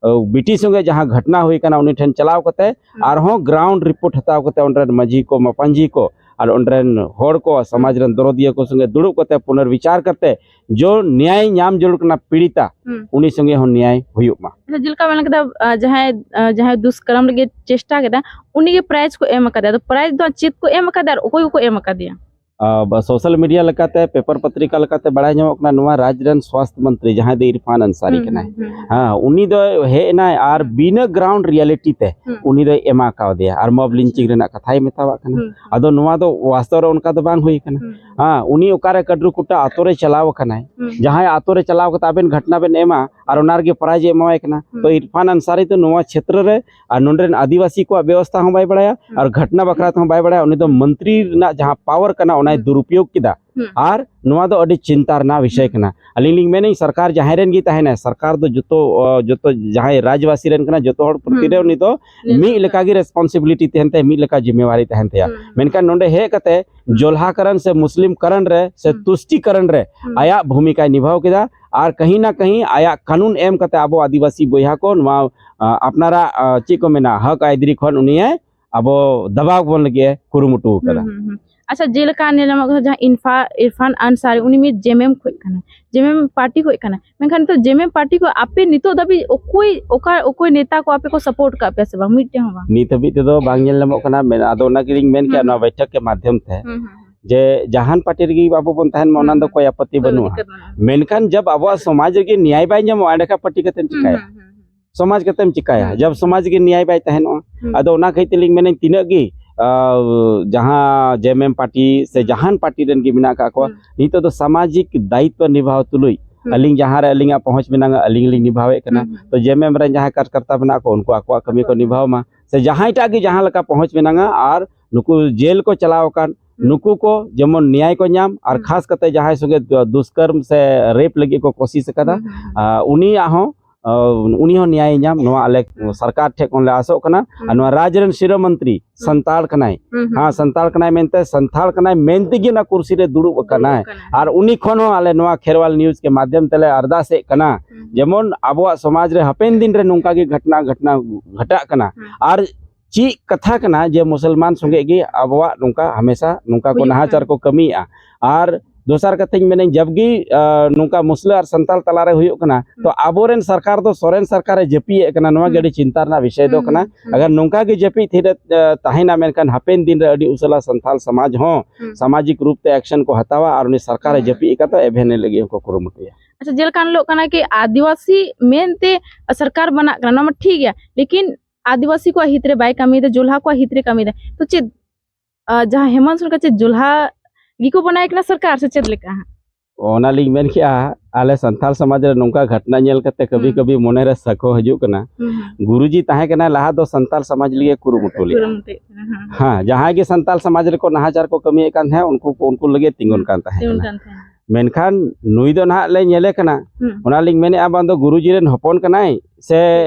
ᱟ, ᱵᱤᱴᱤ ᱥᱚᱸᱜᱮ ᱡᱟᱦᱟᱸ ᱜᱷᱚᱴᱱᱟ ᱦᱩᱭ ᱠᱟᱱᱟ, ᱩᱱᱤ ᱴᱷᱮᱱ ᱪᱟᱞᱟᱣ ᱠᱟᱛᱮ ᱦᱩᱸ᱾ ᱟᱨᱦᱚᱸ ground report ᱦᱟᱛᱟᱣ ᱠᱟᱛᱮ ᱚᱸᱰᱮ ᱨᱮᱱ ᱢᱟᱹᱡᱷᱤ ᱠᱚ, ᱢᱟᱯᱟᱧᱡᱤ ᱠᱚ ᱟᱨ ᱚᱸᱰᱮ ᱨᱮᱱ ᱦᱚᱲ ᱠᱚ, ᱥᱚᱢᱟᱡᱽ ᱦᱩᱸ᱾ ᱨᱮᱱ ᱫᱚᱨᱚᱫᱤᱭᱟᱹ ᱠᱚ ᱥᱚᱸᱜᱮ ᱫᱩᱲᱩᱵ ᱠᱟᱛᱮ ᱯᱩᱱᱚᱨᱵᱤᱪᱟᱨ ᱠᱟᱛᱮ ᱡᱚ ᱱᱮᱭᱟᱭ ᱧᱟᱢ ᱡᱟᱹᱨᱩᱲ ᱠᱟᱱᱟ ᱯᱤᱲᱤᱛᱟ, ᱦᱩᱸ᱾ ᱩᱱᱤ ᱥᱚᱸᱜᱮ ᱦᱚᱸ ᱱᱮᱭᱟᱭ ᱦᱩᱭᱩᱜ ᱢᱟ᱾ ᱟᱪᱪᱷᱟ, ᱡᱮᱞᱮᱠᱟ ᱢᱮᱱ ᱠᱮᱫᱟ, ᱟ, ᱡᱟᱦᱟᱸᱭ, ᱟ, ᱡᱟᱦᱟᱸᱭ ᱫᱩᱥᱠᱨᱚᱢ ᱞᱟᱹᱜᱤᱫ ᱪᱮᱥᱴᱟ ᱠᱮᱫᱟ, ᱩᱱᱤ ᱜᱮ prize ᱠᱚ ᱮᱢ ᱟᱠᱟᱫᱮᱭᱟ᱾ ᱟᱫᱚ prize ᱫᱚ ᱪᱮᱫ ᱠᱚ ᱮᱢ ᱟᱠᱟᱫᱮᱭᱟ ᱟᱨ ᱚᱠᱚᱭ ᱠᱚᱠᱚ ᱮᱢ ᱟᱠᱟᱫᱮᱭᱟ? ᱟ, ᱵᱟ-, social media ᱞᱮᱠᱟᱛᱮ, paper ᱯᱚᱛᱨᱤᱠᱟ ᱞᱮᱠᱟᱛᱮ ᱵᱟᱲᱟᱭ ᱧᱟᱢᱚᱜ ᱠᱟᱱᱟ, ᱱᱚᱣᱟ ᱨᱟᱡᱽ ᱨᱮᱱ ᱥᱣᱟᱥᱛᱷ ᱢᱚᱱᱛᱨᱤ ᱡᱟᱦᱟᱸᱭ ᱫᱚ ᱤᱨᱯᱷᱟᱱ ᱟᱱᱥᱟᱨᱤ ᱦᱩᱸ, ᱠᱟᱱᱟᱭ᱾ ᱦᱩᱸ, ᱦᱩᱸ᱾ ᱦᱮᱸ, ᱩᱱᱤ ᱫᱚ ᱦᱮᱡ ᱮᱱᱟᱭ ᱟᱨ ᱦᱩᱸ᱾ ᱵᱤᱱᱟᱹ ground reality ᱛᱮ ᱦᱩᱸ᱾ ᱩᱱᱤ ᱫᱚᱭ ᱮᱢᱟ ᱠᱟᱣᱫᱮᱭᱟ ᱟᱨ ᱢᱚᱵ ᱞᱤᱧᱪᱤᱝ ᱨᱮᱱᱟᱜ ᱠᱟᱛᱷᱟᱭ ᱢᱮᱛᱟᱣᱟᱜ ᱠᱟᱱᱟ᱾ ᱦᱩᱸ, ᱦᱩᱸ᱾ ᱟᱫᱚ ᱱᱚᱣᱟ ᱫᱚ ᱵᱟᱥᱛᱚᱵ ᱨᱮ ᱚᱱᱠᱟ ᱫᱚ ᱵᱟᱝ ᱦᱩᱭ ᱠᱟᱱᱟ᱾ ᱦᱩᱸ, ᱦᱩᱸ᱾ ᱦᱮᱸ, ᱩᱱᱤ ᱚᱠᱟᱨᱮ ᱠᱟᱰᱨᱩᱠᱩᱴᱟ ᱟᱛᱳ ᱨᱮ ᱪᱟᱞᱟᱣ ᱟᱠᱟᱱᱟᱭ, ᱦᱩᱸ᱾ ᱡᱟᱦᱟᱸᱭ ᱟᱛᱳ ᱨᱮ ᱪᱟᱞᱟᱣ ᱠᱟᱛᱮ ᱟᱵᱮᱱ ᱜᱷᱚᱴᱱᱟ ᱵᱮᱱ ᱮᱢᱟ ᱟᱨ ᱚᱱᱟ ᱨᱮᱜᱮ prize ᱮ ᱮᱢᱟᱣᱟᱭ ᱠᱟᱱᱟ᱾ ᱦᱩᱸ᱾ ᱛᱚ ᱤᱨᱯᱷᱟᱱ ᱟᱱᱥᱟᱨᱤ ᱫᱚ ᱱᱚᱣᱟ ᱪᱷᱮᱛᱨᱚ ᱨᱮ ᱟᱨ ᱱᱚᱰᱮ ᱨᱮᱱ ᱟᱹᱫᱤᱵᱟᱹᱥᱤ ᱠᱚᱣᱟᱜ ᱵᱮᱵᱚᱥᱛᱷᱟ ᱦᱚᱸ ᱵᱟᱭ ᱵᱟᱲᱟᱭᱟ ᱦᱩᱸ᱾ ᱟᱨ ᱜᱷᱚᱴᱱᱟ ᱵᱟᱠᱷᱨᱟ ᱛᱮᱦᱚᱸ ᱵᱟᱭ ᱵᱟᱲᱟᱭᱟ᱾ ᱩᱱᱤ ᱫᱚ ᱦᱩᱸ᱾ ᱢᱚᱱᱛᱨᱤ ᱨᱮᱱᱟᱜ ᱡᱟᱦᱟᱸ power ᱠᱟᱱᱟ, ᱚᱱᱟ ᱫᱩᱨᱩᱯᱭᱳᱜᱽ ᱠᱮᱫᱟ᱾ ᱟᱨ ᱱᱚᱣᱟ ᱫᱚ ᱟᱹᱰᱤ ᱪᱤᱱᱛᱟ ᱨᱮᱱᱟᱜ ᱵᱤᱥᱚᱭ ᱠᱟᱱᱟ᱾ ᱟᱹᱞᱤᱧ ᱞᱤᱧ ᱢᱮᱱᱟᱹᱧ, ᱥᱚᱨᱠᱟᱨ ᱡᱟᱦᱟᱸᱭ ᱨᱮᱱ ᱜᱮ ᱛᱟᱦᱮᱱᱟᱭ, ᱥᱚᱨᱠᱟᱨ ᱫᱚ ᱡᱚᱛᱚ, ᱚ, ᱡᱚᱛᱚ ᱡᱟᱦᱟᱸᱭ ᱨᱟᱡᱽᱵᱟᱥᱤ ᱨᱮᱱ ᱠᱟᱱᱟ, ᱡᱚᱛᱚ ᱦᱚᱲ ᱯᱨᱚᱛᱤ ᱨᱮ ᱩᱱᱤ ᱫᱚ ᱢᱤᱫ ᱞᱮᱠᱟ ᱜᱮ ᱨᱮᱥᱯᱚᱱᱥᱤᱵᱤᱞᱤᱴᱤ ᱛᱟᱦᱮᱱ ᱛᱟᱭᱟ, ᱢᱤᱫ ᱞᱮᱠᱟ ᱡᱤᱢᱢᱮᱣᱟᱨᱤ ᱛᱟᱦᱮᱱ ᱛᱟᱭᱟ᱾ ᱢᱮᱱᱠᱷᱟᱱ ᱱᱚᱰᱮ ᱦᱮᱡ ᱠᱟᱛᱮ ᱡᱚᱞᱦᱟ ᱠᱟᱨᱚᱱ ᱥᱮ ᱢᱩᱥᱞᱤᱢ ᱠᱟᱨᱚᱱ ᱨᱮ ᱥᱮ ᱛᱩᱥᱴᱤ ᱠᱟᱨᱚᱱ ᱨᱮ ᱟᱭᱟᱜ ᱵᱷᱩᱢᱤᱠᱟᱭ ᱱᱤᱵᱷᱟᱣ ᱠᱮᱫᱟ᱾ ᱟᱨ ᱠᱟᱹᱦᱤ ᱱᱟ ᱠᱟᱹᱦᱤ ᱟᱭᱟᱜ ᱠᱟᱹᱱᱩᱱ ᱮᱢ ᱠᱟᱛᱮ ᱟᱵᱚ ᱟᱹᱫᱤᱵᱟᱹᱥᱤ ᱵᱚᱭᱦᱟ ᱠᱚ ᱱᱚᱣᱟ, ᱟ, ᱟᱯᱱᱟᱨᱟᱜ, ᱟ, ᱪᱮᱫ ᱠᱚ ᱢᱮᱱᱟ, ᱦᱚᱠ ᱟᱭᱫᱤᱨᱤ ᱠᱷᱚᱱ ᱩᱱᱤᱭᱮ ᱟᱵᱚ ᱫᱟᱵᱟᱣ ᱵᱚᱱ ᱞᱟᱹᱜᱤᱫ ᱮ ᱠᱩᱨᱩᱢᱩᱴᱩ ᱟᱠᱟᱫᱟ᱾ ᱟᱪᱪᱷᱟ, ᱡᱮᱞᱮᱠᱟ ᱧᱮᱞ ᱧᱟᱢᱚᱜ ᱠᱟᱱᱟ, ᱡᱟᱦᱟᱸ ᱤᱱᱯᱷᱟ ᱤᱨᱯᱷᱟᱱ ᱟᱱᱥᱟᱨᱤ, ᱩᱱᱤ ᱢᱤᱫ ᱡᱮᱢᱮᱢ ᱠᱷᱚᱡ ᱠᱟᱱᱟ, ᱡᱮᱢᱮᱢ ᱯᱟᱨᱴᱤ ᱠᱷᱚᱡ ᱠᱟᱱᱟ, ᱢᱮᱱᱠᱷᱟᱱ ᱱᱤᱛᱚᱜ ᱡᱮᱢᱮᱢ ᱯᱟᱨᱴᱤ ᱠᱷᱚᱡ ᱟᱯᱮ ᱱᱤᱛᱚᱜ ᱫᱷᱟᱹᱵᱤᱡ ᱚᱠᱚᱭ, ᱚᱠᱟ, ᱚᱠᱚᱭ ᱱᱮᱛᱟ ᱠᱚ ᱟᱯᱮ ᱠᱚ ᱥᱟᱯᱳᱨᱴ ᱠᱟᱜ ᱯᱮᱭᱟ ᱥᱮ ᱵᱟᱝ? ᱢᱤᱫᱴᱮᱱ ᱦᱚᱸ ᱵᱟᱝ᱾ ᱱᱤᱛ ᱦᱟᱹᱵᱤᱡ ᱛᱮᱫᱚ ᱵᱟᱝ ᱧᱮᱞ ᱧᱟᱢᱚᱜ ᱠᱟᱱᱟ᱾ ᱢᱮᱱ-, ᱟᱫᱚ ᱚᱱᱟ ᱜᱮᱞᱤᱧ ᱢᱮᱱ ᱠᱮᱜᱼᱟ, ᱱᱚᱣᱟ ᱵᱳᱭᱴᱷᱚᱠ ᱠᱮ ᱢᱟᱫᱽᱫᱷᱚᱢ ᱛᱮ, ᱡᱮ ᱡᱟᱦᱟᱱ ᱯᱟᱨᱴᱤ ᱨᱮᱜᱮ ᱟᱵᱚ ᱵᱚᱱ ᱛᱟᱦᱮᱱ ᱢᱟ, ᱚᱱᱟ ᱫᱚ ᱠᱳᱭ ᱟᱯᱚᱛᱛᱤ ᱵᱟᱹᱱᱩᱜᱼᱟ᱾ ᱢᱮᱱᱠᱷᱟᱱ ᱡᱟᱵ ᱟᱵᱚᱣᱟᱜ ᱥᱚᱢᱟᱡᱽ ᱨᱮᱜᱮ ᱱᱮᱭᱟᱭ ᱵᱟᱭ ᱧᱟᱢᱚᱜᱼᱟ, ᱮᱸᱰᱮᱠᱷᱟᱱ ᱯᱟᱨᱴᱤ ᱠᱟᱛᱮᱢ ᱪᱤᱠᱟᱹᱭᱟ? ᱥᱚᱢᱟᱡᱽ ᱠᱟᱛᱮᱢ ᱪᱤᱠᱟᱹᱭᱟ? ᱡᱟᱵ ᱥᱚᱢᱟᱡᱽ ᱜᱮ ᱱᱮᱭᱟᱭ ᱵᱟᱭ ᱛᱟᱦᱮᱱᱚᱜᱼᱟ᱾ ᱟᱫᱚ ᱚᱱᱟ ᱠᱷᱟᱹᱛᱤᱨ ᱛᱮᱞᱤᱧ ᱢᱮᱱᱟᱹᱧ, ᱛᱤᱱᱟᱹᱜ ᱜᱮ, ᱟ, ᱡᱟᱦᱟᱸ ᱡᱮᱢᱮᱢ ᱯᱟᱨᱴᱤ ᱥᱮ ᱡᱟᱦᱟᱱ ᱯᱟᱨᱴᱤ ᱨᱮᱱ ᱜᱮ ᱢᱮᱱᱟᱜ ᱟᱠᱟᱫ ᱠᱚᱣᱟ, ᱱᱤᱛᱚᱜ ᱫᱚ ᱥᱟᱢᱟᱡᱤᱠ ᱫᱟᱭᱤᱛᱛᱚ ᱱᱤᱵᱷᱟᱣ ᱛᱩᱞᱩᱡ ᱟᱹᱞᱤᱧ ᱡᱟᱦᱟᱸ ᱨᱮ ᱟᱹᱞᱤᱧᱟᱜ ᱯᱚᱦᱚᱸᱪ ᱢᱮᱱᱟᱜᱼᱟ, ᱟᱹᱞᱤᱧ ᱞᱤᱧ ᱱᱤᱵᱷᱟᱣᱮᱫ ᱠᱟᱱᱟ᱾ ᱛᱚ ᱡᱮᱢᱮᱢ ᱨᱮᱱ ᱡᱟᱦᱟᱸᱭ ᱠᱟᱨᱡᱚᱠᱚᱨᱛᱟ ᱢᱮᱱᱟᱜ ᱠᱚ, ᱩᱱᱠᱩ ᱟᱠᱚᱣᱟᱜ ᱠᱟᱹᱢᱤ ᱠᱚ ᱱᱤᱵᱷᱟᱣ ᱢᱟ, ᱥᱮ ᱡᱟᱦᱟᱸᱭ ᱴᱟᱜ ᱜᱮ ᱡᱟᱦᱟᱸ ᱞᱮᱠᱟ ᱯᱚᱦᱚᱸᱪ ᱢᱮᱱᱟᱜᱼᱟ, ᱟᱨ ᱱᱩᱠᱩ ᱡᱮᱞ ᱠᱚ ᱪᱟᱞᱟᱣ ᱟᱠᱟᱱ ᱱᱩᱠᱩ ᱠᱚ ᱡᱮᱢᱚᱱ ᱱᱮᱭᱟᱭ ᱠᱚ ᱧᱟᱢ, ᱟᱨ ᱠᱷᱟᱥ ᱠᱟᱛᱮ ᱡᱟᱦᱟᱸᱭ ᱥᱚᱸᱜᱮ ᱫᱩᱥᱠᱚᱨᱢ ᱥᱮ ᱨᱮᱯ ᱞᱟᱹᱜᱤᱫ ᱠᱚ ᱠᱳᱥᱤᱥ ᱟᱠᱟᱫᱟ, ᱟ, ᱩᱱᱤᱭᱟᱜ ᱦᱚᱸ, ᱟ, ᱩᱱᱤ ᱦᱚᱸ ᱱᱮᱭᱟᱭ ᱧᱟᱢ, ᱱᱚᱣᱟ ᱟᱞᱮ ᱥᱚᱨᱠᱟᱨ ᱴᱷᱮᱱ ᱠᱷᱚᱱ ᱞᱮ ᱟᱥᱚᱜ ᱠᱟᱱᱟ᱾ ᱟᱨ ᱱᱚᱣᱟ ᱨᱟᱡᱽ ᱨᱮᱱ ᱥᱤᱨᱟᱹ ᱢᱚᱱᱛᱨᱤ ᱥᱟᱱᱛᱟᱲ ᱠᱟᱱᱟᱭ, ᱦᱮᱸ, ᱥᱟᱱᱛᱟᱲ ᱠᱟᱱᱟᱭ ᱢᱮᱱᱛᱮ, ᱥᱟᱱᱛᱟᱲ ᱠᱟᱱᱟᱭ ᱢᱮᱱ ᱛᱮᱜᱮ ᱚᱱᱟ ᱠᱩᱨᱥᱤ ᱨᱮ ᱫᱩᱲᱩᱵ ᱟᱠᱟᱱᱟᱭ᱾ ᱟᱨ ᱩᱱᱤ ᱠᱷᱚᱱ ᱦᱚᱸ ᱟᱞᱮ ᱱᱚᱣᱟ ᱠᱷᱮᱨᱣᱟᱞ ᱱᱤᱭᱩᱡᱽ ᱠᱮ ᱢᱟᱫᱽᱫᱷᱚᱢ ᱛᱮᱞᱮ ᱟᱨᱫᱟᱥᱮᱫ ᱠᱟᱱᱟ, ᱡᱮᱢᱚᱱ ᱟᱵᱚᱣᱟᱜ ᱥᱚᱢᱟᱡᱽ ᱨᱮ ᱦᱟᱯᱮᱱ ᱫᱤᱱ ᱨᱮ ᱱᱚᱝᱠᱟ ᱜᱮ ᱜᱷᱚᱴᱱᱟ, ᱜᱷᱚᱴᱱᱟ ᱜᱷᱟᱴᱟᱜ ᱠᱟᱱᱟ᱾ ᱟᱨ ᱪᱮᱫ ᱠᱟᱛᱷᱟ ᱠᱟᱱᱟ ᱡᱮ ᱢᱩᱥᱚᱞᱢᱟᱱ ᱥᱚᱸᱜᱮ ᱜᱮ ᱟᱵᱚᱣᱟᱜ ᱱᱚᱝᱠᱟ ᱦᱟᱢᱮᱥᱟ ᱱᱚᱝᱠᱟ ᱠᱚ ᱱᱟᱦᱟᱪᱟᱨ ᱠᱚ ᱠᱟᱹᱢᱤᱭᱮᱫᱼᱟ? ᱟᱨ ᱫᱚᱥᱟᱨ ᱠᱟᱛᱷᱟᱧ ᱢᱮᱱᱟᱹᱧ, ᱡᱟᱵᱜᱤ, ᱟ, ᱱᱚᱝᱠᱟ ᱢᱩᱥᱞᱟᱹ ᱟᱨ ᱥᱟᱱᱛᱟᱲ ᱛᱟᱞᱟᱨᱮ ᱦᱩᱭᱩᱜ ᱠᱟᱱᱟ, ᱛᱚ ᱟᱵᱚᱨᱮᱱ ᱥᱚᱨᱠᱟᱨ ᱫᱚ ᱥᱚᱨᱮᱱ ᱥᱚᱨᱠᱟᱨᱮ ᱡᱟᱹᱯᱤᱭᱮᱫ ᱠᱟᱱᱟ᱾ ᱱᱚᱣᱟ ᱜᱮ ᱟᱹᱰᱤ ᱪᱤᱱᱛᱟ ᱨᱮᱱᱟᱜ ᱵᱤᱥᱚᱭ ᱫᱚ ᱠᱟᱱᱟ᱾ ᱟᱜᱟᱨ ᱱᱚᱝᱠᱟ ᱜᱮ ᱡᱟᱹᱯᱤᱫ ᱛᱷᱤᱨ ᱮ, ᱛᱟᱦᱮᱱᱟ, ᱢᱮᱱᱠᱷᱟᱱ ᱦᱟᱯᱮᱱ ᱫᱤᱱ ᱨᱮ ᱟᱹᱰᱤ ᱩᱥᱟᱹᱨᱟ ᱥᱟᱱᱛᱟᱲ ᱥᱚᱢᱟᱡᱽ ᱦᱚᱸ ᱥᱟᱢᱟᱡᱤᱠ ᱨᱩᱯ ᱛᱮ ᱮᱠᱥᱚᱱ ᱠᱚ ᱦᱟᱛᱟᱣᱟ ᱟᱨ ᱩᱱᱤ ᱥᱚᱨᱠᱟᱨᱮ ᱡᱟᱹᱯᱤᱫ ᱟᱠᱟᱫ ᱮᱵᱷᱮᱱ ᱞᱟᱹᱜᱤᱫ ᱦᱚᱸᱠᱚ ᱠᱩᱨᱩᱢᱩᱴᱩᱭᱟ᱾ ᱟᱪᱪᱷᱟ, ᱡᱮᱞᱮᱠᱟ ᱧᱮᱞᱚᱜ ᱠᱟᱱᱟ ᱠᱤ ᱟᱹᱫᱤᱵᱟᱹᱥᱤ ᱢᱮᱱᱛᱮ ᱥᱚᱨᱠᱟᱨ ᱵᱮᱱᱟᱜ ᱠᱟᱱᱟ, ᱱᱚᱣᱟ ᱢᱟ ᱴᱷᱤᱠ ᱜᱮᱭᱟ, ᱞᱮᱠᱤᱱ ᱟᱹᱫᱤᱵᱟᱹᱥᱤ ᱠᱚᱣᱟᱜ ᱦᱤᱛ ᱨᱮ ᱵᱟᱭ ᱠᱟᱹᱢᱤᱭᱮᱫᱟ, ᱡᱚᱞᱦᱟ ᱠᱚᱣᱟᱜ ᱦᱤᱛ ᱨᱮ ᱠᱟᱹᱢᱤᱭᱮᱫᱟ᱾ ᱛᱚ ᱪᱮᱫ, ᱟ, ᱡᱟᱦᱟᱸ ᱦᱮᱢᱚᱱᱛ ᱥᱚᱨᱮᱱ ᱠᱟ ᱪᱮᱫ ᱡᱚᱞᱦᱟ ᱜᱮᱠᱚ ᱵᱮᱱᱟᱣ ᱠᱟᱱᱟ ᱥᱚᱨᱠᱟᱨ ᱥᱮ ᱪᱮᱫ ᱞᱮᱠᱟ ᱦᱟᱸᱜ? ᱚᱱᱟᱞᱤᱧ ᱢᱮᱱ ᱠᱮᱜᱼᱟ, ᱟᱞᱮ ᱥᱟᱱᱛᱟᱲ ᱥᱚᱢᱟᱡᱽ ᱨᱮ ᱱᱚᱝᱠᱟ ᱜᱷᱚᱴᱱᱟ ᱧᱮᱞ ᱠᱟᱛᱮ ᱠᱟᱹᱵᱷᱤ ᱦᱩᱸ᱾ ᱠᱟᱹᱵᱷᱤ ᱢᱚᱱᱮ ᱨᱮ ᱥᱟᱠᱷᱚ ᱦᱤᱡᱩᱜ ᱠᱟᱱᱟ᱾ ᱦᱩᱸ᱾ ᱜᱩᱨᱩᱡᱤ ᱛᱟᱦᱮᱸ ᱠᱟᱱᱟᱭ ᱞᱟᱦᱟ ᱫᱚ ᱥᱟᱱᱛᱟᱲ ᱥᱚᱢᱟᱡᱽ ᱞᱟᱹᱜᱤᱫ ᱠᱩᱨᱩᱢᱩᱴᱩ ᱞᱮᱫᱼᱟ᱾ ᱠᱩᱨᱩᱢᱩᱴᱩᱭᱮᱫ ᱛᱟᱦᱮᱱᱟ, ᱦᱮᱸ᱾ ᱦᱮᱸ, ᱡᱟᱦᱟᱸᱭ ᱜᱮ ᱥᱟᱱᱛᱟᱲ ᱥᱚᱢᱟᱡᱽ ᱨᱮᱠᱚ ᱱᱟᱦᱟᱪᱟᱨ ᱠᱚ ᱠᱟᱹᱢᱤᱭᱮᱫ ᱠᱟᱱ ᱛᱟᱦᱮᱸᱫ, ᱩᱱᱠᱩ ᱠᱚ, ᱩᱱᱠᱩ ᱞᱟᱹᱜᱤᱫ ᱛᱤᱸᱜᱩᱱ ᱦᱩᱸ, ᱠᱟᱱ ᱛᱟᱦᱮᱸ ᱛᱤᱸᱜᱩᱱ ᱠᱟᱱᱟ᱾ ᱠᱟᱱ ᱛᱟᱦᱮᱸᱫ᱾ ᱢᱮᱱᱠᱷᱟᱱ ᱱᱩᱭ ᱫᱚ ᱱᱟᱦᱟᱜ ᱞᱮ ᱧᱮᱞᱮ ᱠᱟᱱᱟ, ᱦᱩᱸ᱾ ᱚᱱᱟᱞᱤᱧ ᱢᱮᱱᱮᱫᱼᱟ, ᱵᱟᱝ ᱫᱚ ᱜᱩᱨᱩᱡᱤ ᱨᱮᱱ ᱦᱚᱯᱚᱱ ᱠᱟᱱᱟᱭ ᱥᱮ